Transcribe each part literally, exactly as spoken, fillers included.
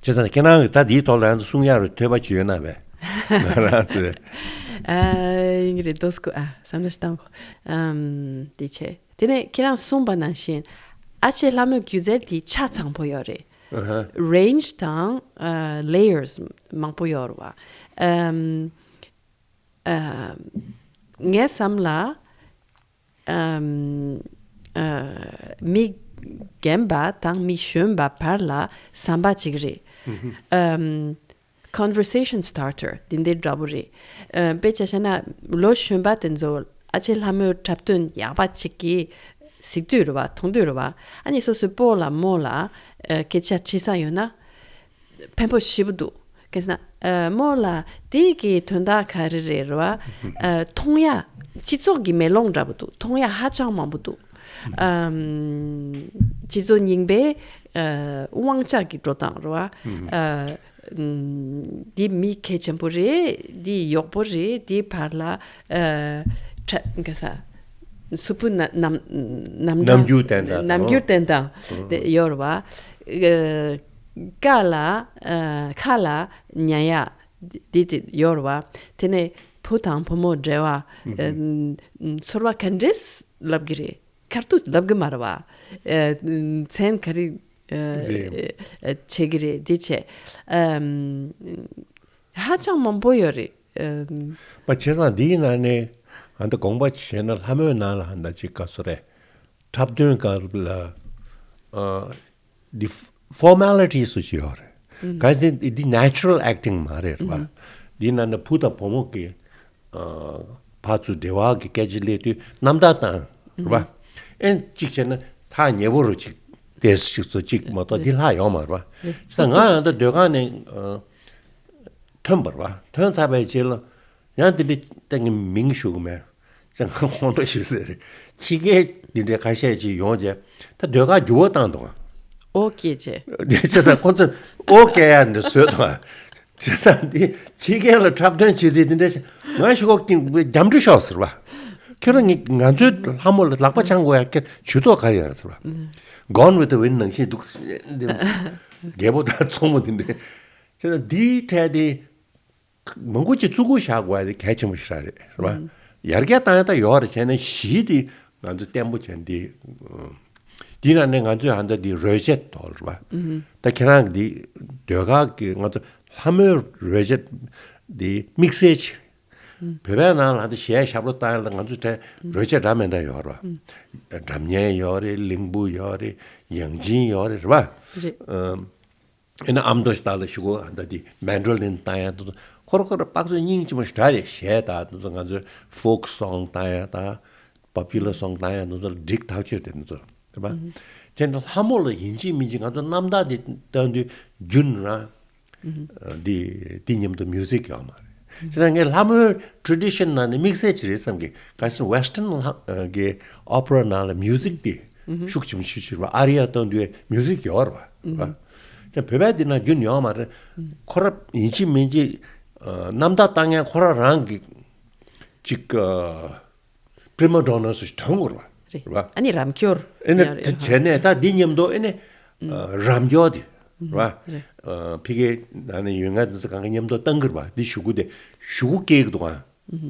བྱས་ཙང་ཁྱེད་རང་གིས་ད་འདིའི་ཐོག་ལ་ཡང་གསུང་ཡག་རུ་ཐོས་པ་ཅིག་ཡོད་ན་བས། ང་རང་ཚོས། ཨ། ཡིན་གྱི་རེད། དོ་སྐུ། ཨ། བསམ་བློ་ཞིག་བཏང་གོ། ཨམ། དེ་བྱས། དེ་ནས་ཁྱེད་རང་གསུངས་པ་ནང་བཞིན་ཨ་ཅེ་ལྷ་མོའི་སྒྱུ་རྩལ་དེ་ཆ་ཚང་པོ་ཡོད་རེད། ཨ་ཧ། རེན་ཇི་དང་། ཨ། ལེ་ཡར་སི་མང་པོ་ཡོད་རེད་བ། ཨམ། ཨ། ངའི་བསམ་ལ། ཨམ། ཨ། མི་རྒན་པ་དང་མི་གཞོན་པ་བར་ལ་ཟམ་པ་གཅིག་རེད། ཨམ། conversation starter དེ་འདྲ་འདྲ་པོ་རེད། ཨ། དཔེ་ཆ་བཞག་ན་ལོ་གཞོན་པ་དེ་ཚོ་ཨ་ཅེ་ལྷ་མོའི་འཁྲབ་སྟོན་ཡག་པ་ཅིག་གིས་གཟིགས་དུས་རེད་བ། མཐོང་དུས་རེད་བ། ཨ་ནི་སོ་སོའི་སྤོ་ལགས་རྨོ་ལགས། ཨ། སྐད་ཆ་དྲི་ས་ཡོད་ན། ཕན་པོ་ཞེ་པོ་འདུག་གལ་སྲིད་ན། ཨ། རྨོ་ལགས་དེ་གི་དོན་དག་ག་རེ་རེད་རེད་བ། ཨ། མཐོང་ཡ་སྤྱི་ཚོགས་ཀྱི་མེ་ལོང་འདྲ་པོ་འདུག་མཐོང་ཡ་ཧ་ཅང་མང་པོ་འདུག་ཨམ། སྤྱི་ཚོགས་རྙིང་པའི། ཨ། དབང་ཆ་གི་འགྲོ་སྟངས་རེད་བ། ཨ། ཨམ། འདི་མི་གལ་ཆེན་པོ་རེད། འདི་གཡོག་པོ་རེད། འདི་བར་ལ། ཨ། ཁྲ། ག་ས། གཟུགས་པོ་ན། ནམ། ནམ། རྣམ་འགྱུར་བསྟན་སྟངས་རྣམ་འགྱུར་བསྟན་སྟངས་དེ་ཡོད་རེད་བ། ཨ། ཀ་ལ། ཨ། ཁ་ལ་ཉན་ཡ་འདི་དེ་ཡོད་རེད་བ། དེ་ནས་བུ་དང་བུ་མོ་འབྲེལ་བ། ཨ། ཚོར་བ་ག་འདྲས་ལབ་གི་རེད། ཁ་ཐུག་ལབ་གི་མ་རེད་བ། ཨ། མཚན་ག་རེ། ཨ། རེད། ཨ། བྱེད་ཀྱི་རེད། འདི་བྱས། ཨམ། ཧ་ཅང་མང་པོ་ཡོད་རེད། ཨམ། པ་བྱས་ཙང་འདིའི་ནང་ནས་ཨ་ད་དགོངས་པ་བྱས་ན་ལྷ་མོའི་ནང་ལ་ཨ་ད་ཅིག་ག་ཚོད་རེད། འཁྲབ་སྟོན་སྐབས་ལ། ཨ། འདི་formalities སུ་ཅིག་ཡོད་རེད། གལ་སྲིད་འདི་natural acting མ་རེད་རེད་བ། འདི་ནང་ནས་བུ་དང་བུ་མོ་གི། ཨ། ཕར་ཚུར་འབྲེལ་བ་གི་སྐད་ཆ་སླེབས་དུས་རྣམ་ཐར་བཏང་རེད་བ། ཨེ་གཅིག་བྱས་ན་ཐག་ཉེ་པོ་རུ་ཅིག་དེ་ཞིག་ཚོ་གཅིག་མ་གཏོགས་འདི་ལྷག་ཡོད་མ་རེད་བ། ས་ང་ཡང་ད་ཟློས་གར་ནས། ཨ། ཐོན་པ་རེད་བ། ཐོན་ཚར་བའི་རྗེས་ལ་ཡང་འདི་འདྲའི་ད་ངས་མིང་ཞུ་གི་མེད། ཅང་ཁོང་ཁྲོ་ཞིག་ཟེར། ཕྱི་རྒྱལ་འདི་འདྲའི་ཁ་ཤས་ཅིག་ཡོང་རྗེས་ད་ཟློས་གར་འགྱུར་བ་བཏང་འདུག་ཨ། ཨོ་སྐད་བྱས། བྱས་ཙང་ཁོང་ཚོས་ཨོ་སྐད་ཡ་འདི་བཟོས་འདུག་ཨ། བྱས་ཙང་འདི་ཕྱི་རྒྱལ་ལ་འཁྲབ་སྟོན་བྱེད་དུས་འདི་འདྲ་ཞིག་ང་ཞུ་གོ་ཀིང་རྒྱམ་འདྲི་ཤོག་ཟེར་བ། ཁྱོད་རང་ངི་ང་ཚོའི་ལྷ་མོ་ལ་ལག་པ་འཆང་དགོས་ཡ་ཁྱེད་ཇུས་གཏོགས་ག་རེ་ཡོད་རེད་ཟེར་བ། Gone with the Wind ནང་བཞིན་འདུག་ཟེར། འདི་རྒྱལ་པོ་དང་མཚོ་མོ་འདི་འདྲ། བྱས་ཙང་འདིའི་གྲས་དེ། མང་པོ་ཅིག་བཙུགས་སྐུ་བཞག་དགོས་ཡ་དེ་གལ་ཆེན་པོ་ཞིག་རེད། རེད་བ། ཡར་རྒྱས་བཏང་ཡ་ད་ཡོད་རེད། བྱས་ན་གཞི་དེ་ང་ཚོ་བརྟན་པོ་བྱས་ཏེ། དེའི་ནང་ནས་ང་ཚོས་ཧ་ད་དེ་རོལ་ཆས་ཐོག་རེད་བ། ད་ཁྱེད་རང་གི་དེ་ཟློས་གར་གི་ང་ཚོ་ལྷ་མོའི་རོལ་ཆས་དེ་དམིགས་བསལ་ཅིག་བོད་པའི་ནང་ལ་ད་གཞས་ཞབས་བྲོ་བཏང་ཡ་ལ་ང་ཚོ་དེ་རོལ་ཆས་འདྲ་མི་འདྲ་ཡོད་རེད་བ། སྒྲ་སྙན་ཡོད་རེད། གླིང་བུ་ཡོད་རེད། ཡང་ཅིན་ཡོད་རེད། རེད་བ། རེད། ཨེ་ན་ཨ་མདོ་ཞིག་ད་ལ་ཞུ་གོ་ཨ་ད་དེ་མན་ཌོ་ལིན་བཏང་ཡ་དེ་ཚོ་ཁོ་ར་ཁོ་ར་དཔག་ཚོད་སྙིང་རྗེ་མོ་ཞིག་འདྲ་རེད། གཞས་ད་དེ་ཚོ་ང་ཚོའི་ཕོག་སོང་བཏང་ཡ་ད་པོ་པུ་ལར་སོང་བཏང་ཡ་དེ་ཚོ་ལ་འགྲིག་ཐག་ཆོད་དེ་དེ་ཚོ་རེད་པ། བྱས་ན་ལྷ་མོ་ལ་ཡིན་གཅིག་མིན་གཅིག་ང་ཚོ་རྣམ་ཐར་དེ་བཏོན་དུས་རྒྱུན་རང་འདི་འདི་མཉམ་དུ་མིའུ་ཟིག་ཡོད་མ་རེད། བྱས་ཙང་ངས་ལྷ་མོའི་ཊེ་རེ་ཌི་ཤན་ནང་ནས་དམིགས་བསལ་ཅིག་རེད་བསམ་གི། གལ་སྲིད་ཝེ་སི་ཊན་གི་ཨོ་པེ་ར་ནང་ལ་མིའུ་ཟིག་དེ་ཤུགས་ཆེན་པོ་ཞིག་ཡོད་རེད་པ། ཨ་རི་ཡ་བཏང་དུས་མིའུ་ཟིག་ཡོད་རེད་པ། ཙང་བོད་པའི་འདི་ན་རྒྱུན་ཡོད་མ་རེད། ཁོ་ར་ཡིན་གཅིག་མིན་གཅིག་རྣམ་ཐར་བཏང་མཁན་ཁོ་ར་རང་གི་ཅིག་པྲི་མ་ཌོ་ན་སུ་ཞིག་ཐོན་དགོས་རེད་པ། རེད། རེད་པ། ཨ་ནི་རམ་སྐྱོར་ཨ་ནི་ཡང་རེད། དེ་བྱས་ནས་ད་འདི་མཉམ་དུ་ཨ་ནི་རམ་སྐྱོར་དེ་རེད་པ། རེད། ཕ་གིའི་ནང་ནས་ཡོད་མཁན་དེ་ཚོ་གང་ག་མཉམ་དུ་བཏང་གི་རེད་པ། འདི་ཞུ་གུ་དེ་ཞུ་གུ་སྐྱེལ་གི་འདུག་ཨ།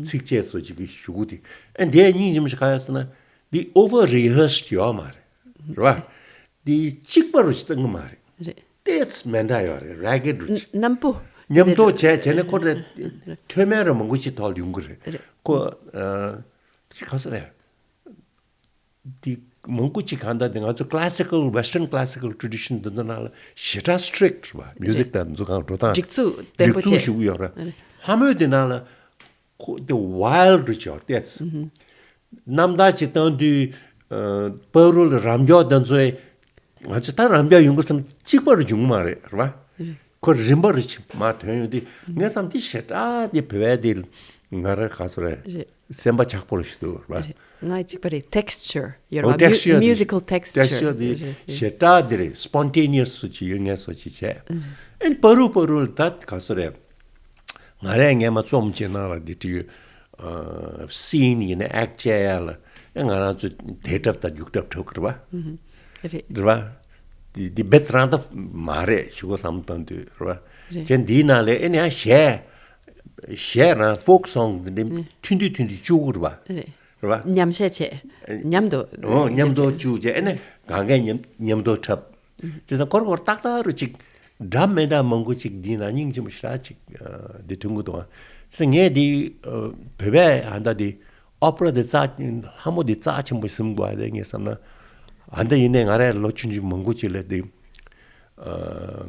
ཚིགས་བཅད་སོགས་ཅིག་གི་ཞུ་གུ་དེ། ཨ་འདི་སྙིང་རྗེ་མོ་ཞིག་ག་ཡོད་ཟེར་ན། འདི་ཨོ་ཝར་རི་ཧར་སི་ཡོད་མ་རེད། རེད་པ། འདི་གཅིག་པ་རུ་ཞིག་བཏང་གི་མ་རེད། རེད། ཏོག་ཙམ་མི་འདྲ་ཡོད་རེད། རེ་གེ་རུ་ཞིག་རྣམ་པོ་མཉམ་དུ་བྱས་བྱས་ནས་ཁོ་རེ་ཐོན་མེད་རུ་མང་པོ་ཞིག་ཐོག་ལ་ཡོང་གི་རེད། རེད། ཁོ་ཨ་ཅིག་ག་ཟེར་རེད། འདི་མང་པོ་ཅིག་གང་ལྟར་འདི་ང་ཚོ་classical, Western classical tradition འདི་ཚོ་ནང་ལ་ཞེ་དྲག་strict རེད་པ། མིའུ་ཟིག་དང་འདི་ཚོ་གང་འགྲོ་སྟངས་སྒྲིག་འཛུགས་བརྟན་པོ་སྒྲིག་འཛུགས་བྱས་ཞུ་གི་ཡོད་རེད། རེད། ལྷ་མོའི་འདི་ནང་ལ་ཁོ་འདི་ཝའིལ་ཌི་རུ་བྱས་པ་ཏོག་ཙམ། རྣམ་ཐར་ཅིག་བཏང་དུས་ཨ་བར་དུ་ལ་རམ་འཇོག་དེ་ཚོས་ང་ཚོས་ད་རམ་འཇོག་ཡོང་གི་བསམ་གཅིག་པ་རུ་བྱུང་མ་རེད། རེད་པ། ཁོ་རིམ་པ་རུ་ཕྱིན་མ་ཐོན་ཡོང་དུས་ངས་བསམ་འདི་ཞེ་དྲག་འདི་བོད་པའི་འདི་ང་རང་ག་ཚོད་རེད། རེད། སེམས་པ་ཆགས་པོ་རུ་ཞིག་འདུག་རེད་པ། རེད། ང་གཅིག་པ་རེད། texture ཡོད་རེད་པ། ཨོ་ཊེག་སི་ཅར་འདི་musical texture ཊེག་སི་ཅར་འདི་རེད། རེད། ཞེ་དྲག་འདི་རེད། སྤོན་ཊེ་ནི་ཡ་སི་སུ་ཅིག་ཡོད་ངས་སོ་ཅིག་བྱས། ཨ་ནི་བར་དུ་བར་དུ་ད་ག་ཚོད་རེད། ང་རས་སྔས་མ་རྩོམ་ཅིག་ནང་ལ་འདི་བྲིས་ཡོད། ཨ་སི་ན་ཡིན་ན་ཨེག་བྱེད་ཡ་ལ་ཨེ་ང་རང་ཚོ་དེ་འཁྲབ་དང་རྒྱུགས་འཁྲབ་འཁྲབ་ཀྱི་རེད་པ། རེད། རེད་པ། འདི་འདི་བེད་རང་ད་མ་རེད་ཞུ་གོ་བསམ་བཏང་དུས་རེད་བ། རེད། ཅན་འདིའི་ནང་ལས་ཨེ་ནི་ཡང་གཞས་གཞས་རང་ཕོག་སོང་འདི་འདྲ་ཐུན་དུས་ཐུན་དུས་བཅུ་དགུ་རེད་བ། རེད། རེད་བ། ཉམས་བཤད་བྱས། ཉམས་དུ། ཨོ་ཉམས་དུ་བཅུག་བྱས་ཨེ་ནི་གང་གས་ཉམས་ཉམས་དུ་འཁྲབ། ཅེས་ས་སྐོར་སྐོར་ཏག་ཏག་རུ་ཅིག་འདྲ་མི་འདྲ་མང་པོ་ཅིག་འདིའི་ནང་སྙིང་རྗེ་མོ་ཞེ་དྲག་ཅིག་འདི་ཐུན་གུ་དུ་ཨ་ས་ངས་འདི་བོད་པའི་ཨ་འདྲ་འདི། ཨོ་པེ་ར་དེ་རྩ་ལྷ་མོ་དེ་རྩ་ཆེན་པོ་ཟིན་དགོས་དེ་ངས་བསམ་ན། ཨ་འདི་ཡིན་ནའི་ང་རའི་ལོ་ཆུང་ཆུང་མང་པོ་ཅིག་ལ་དེ།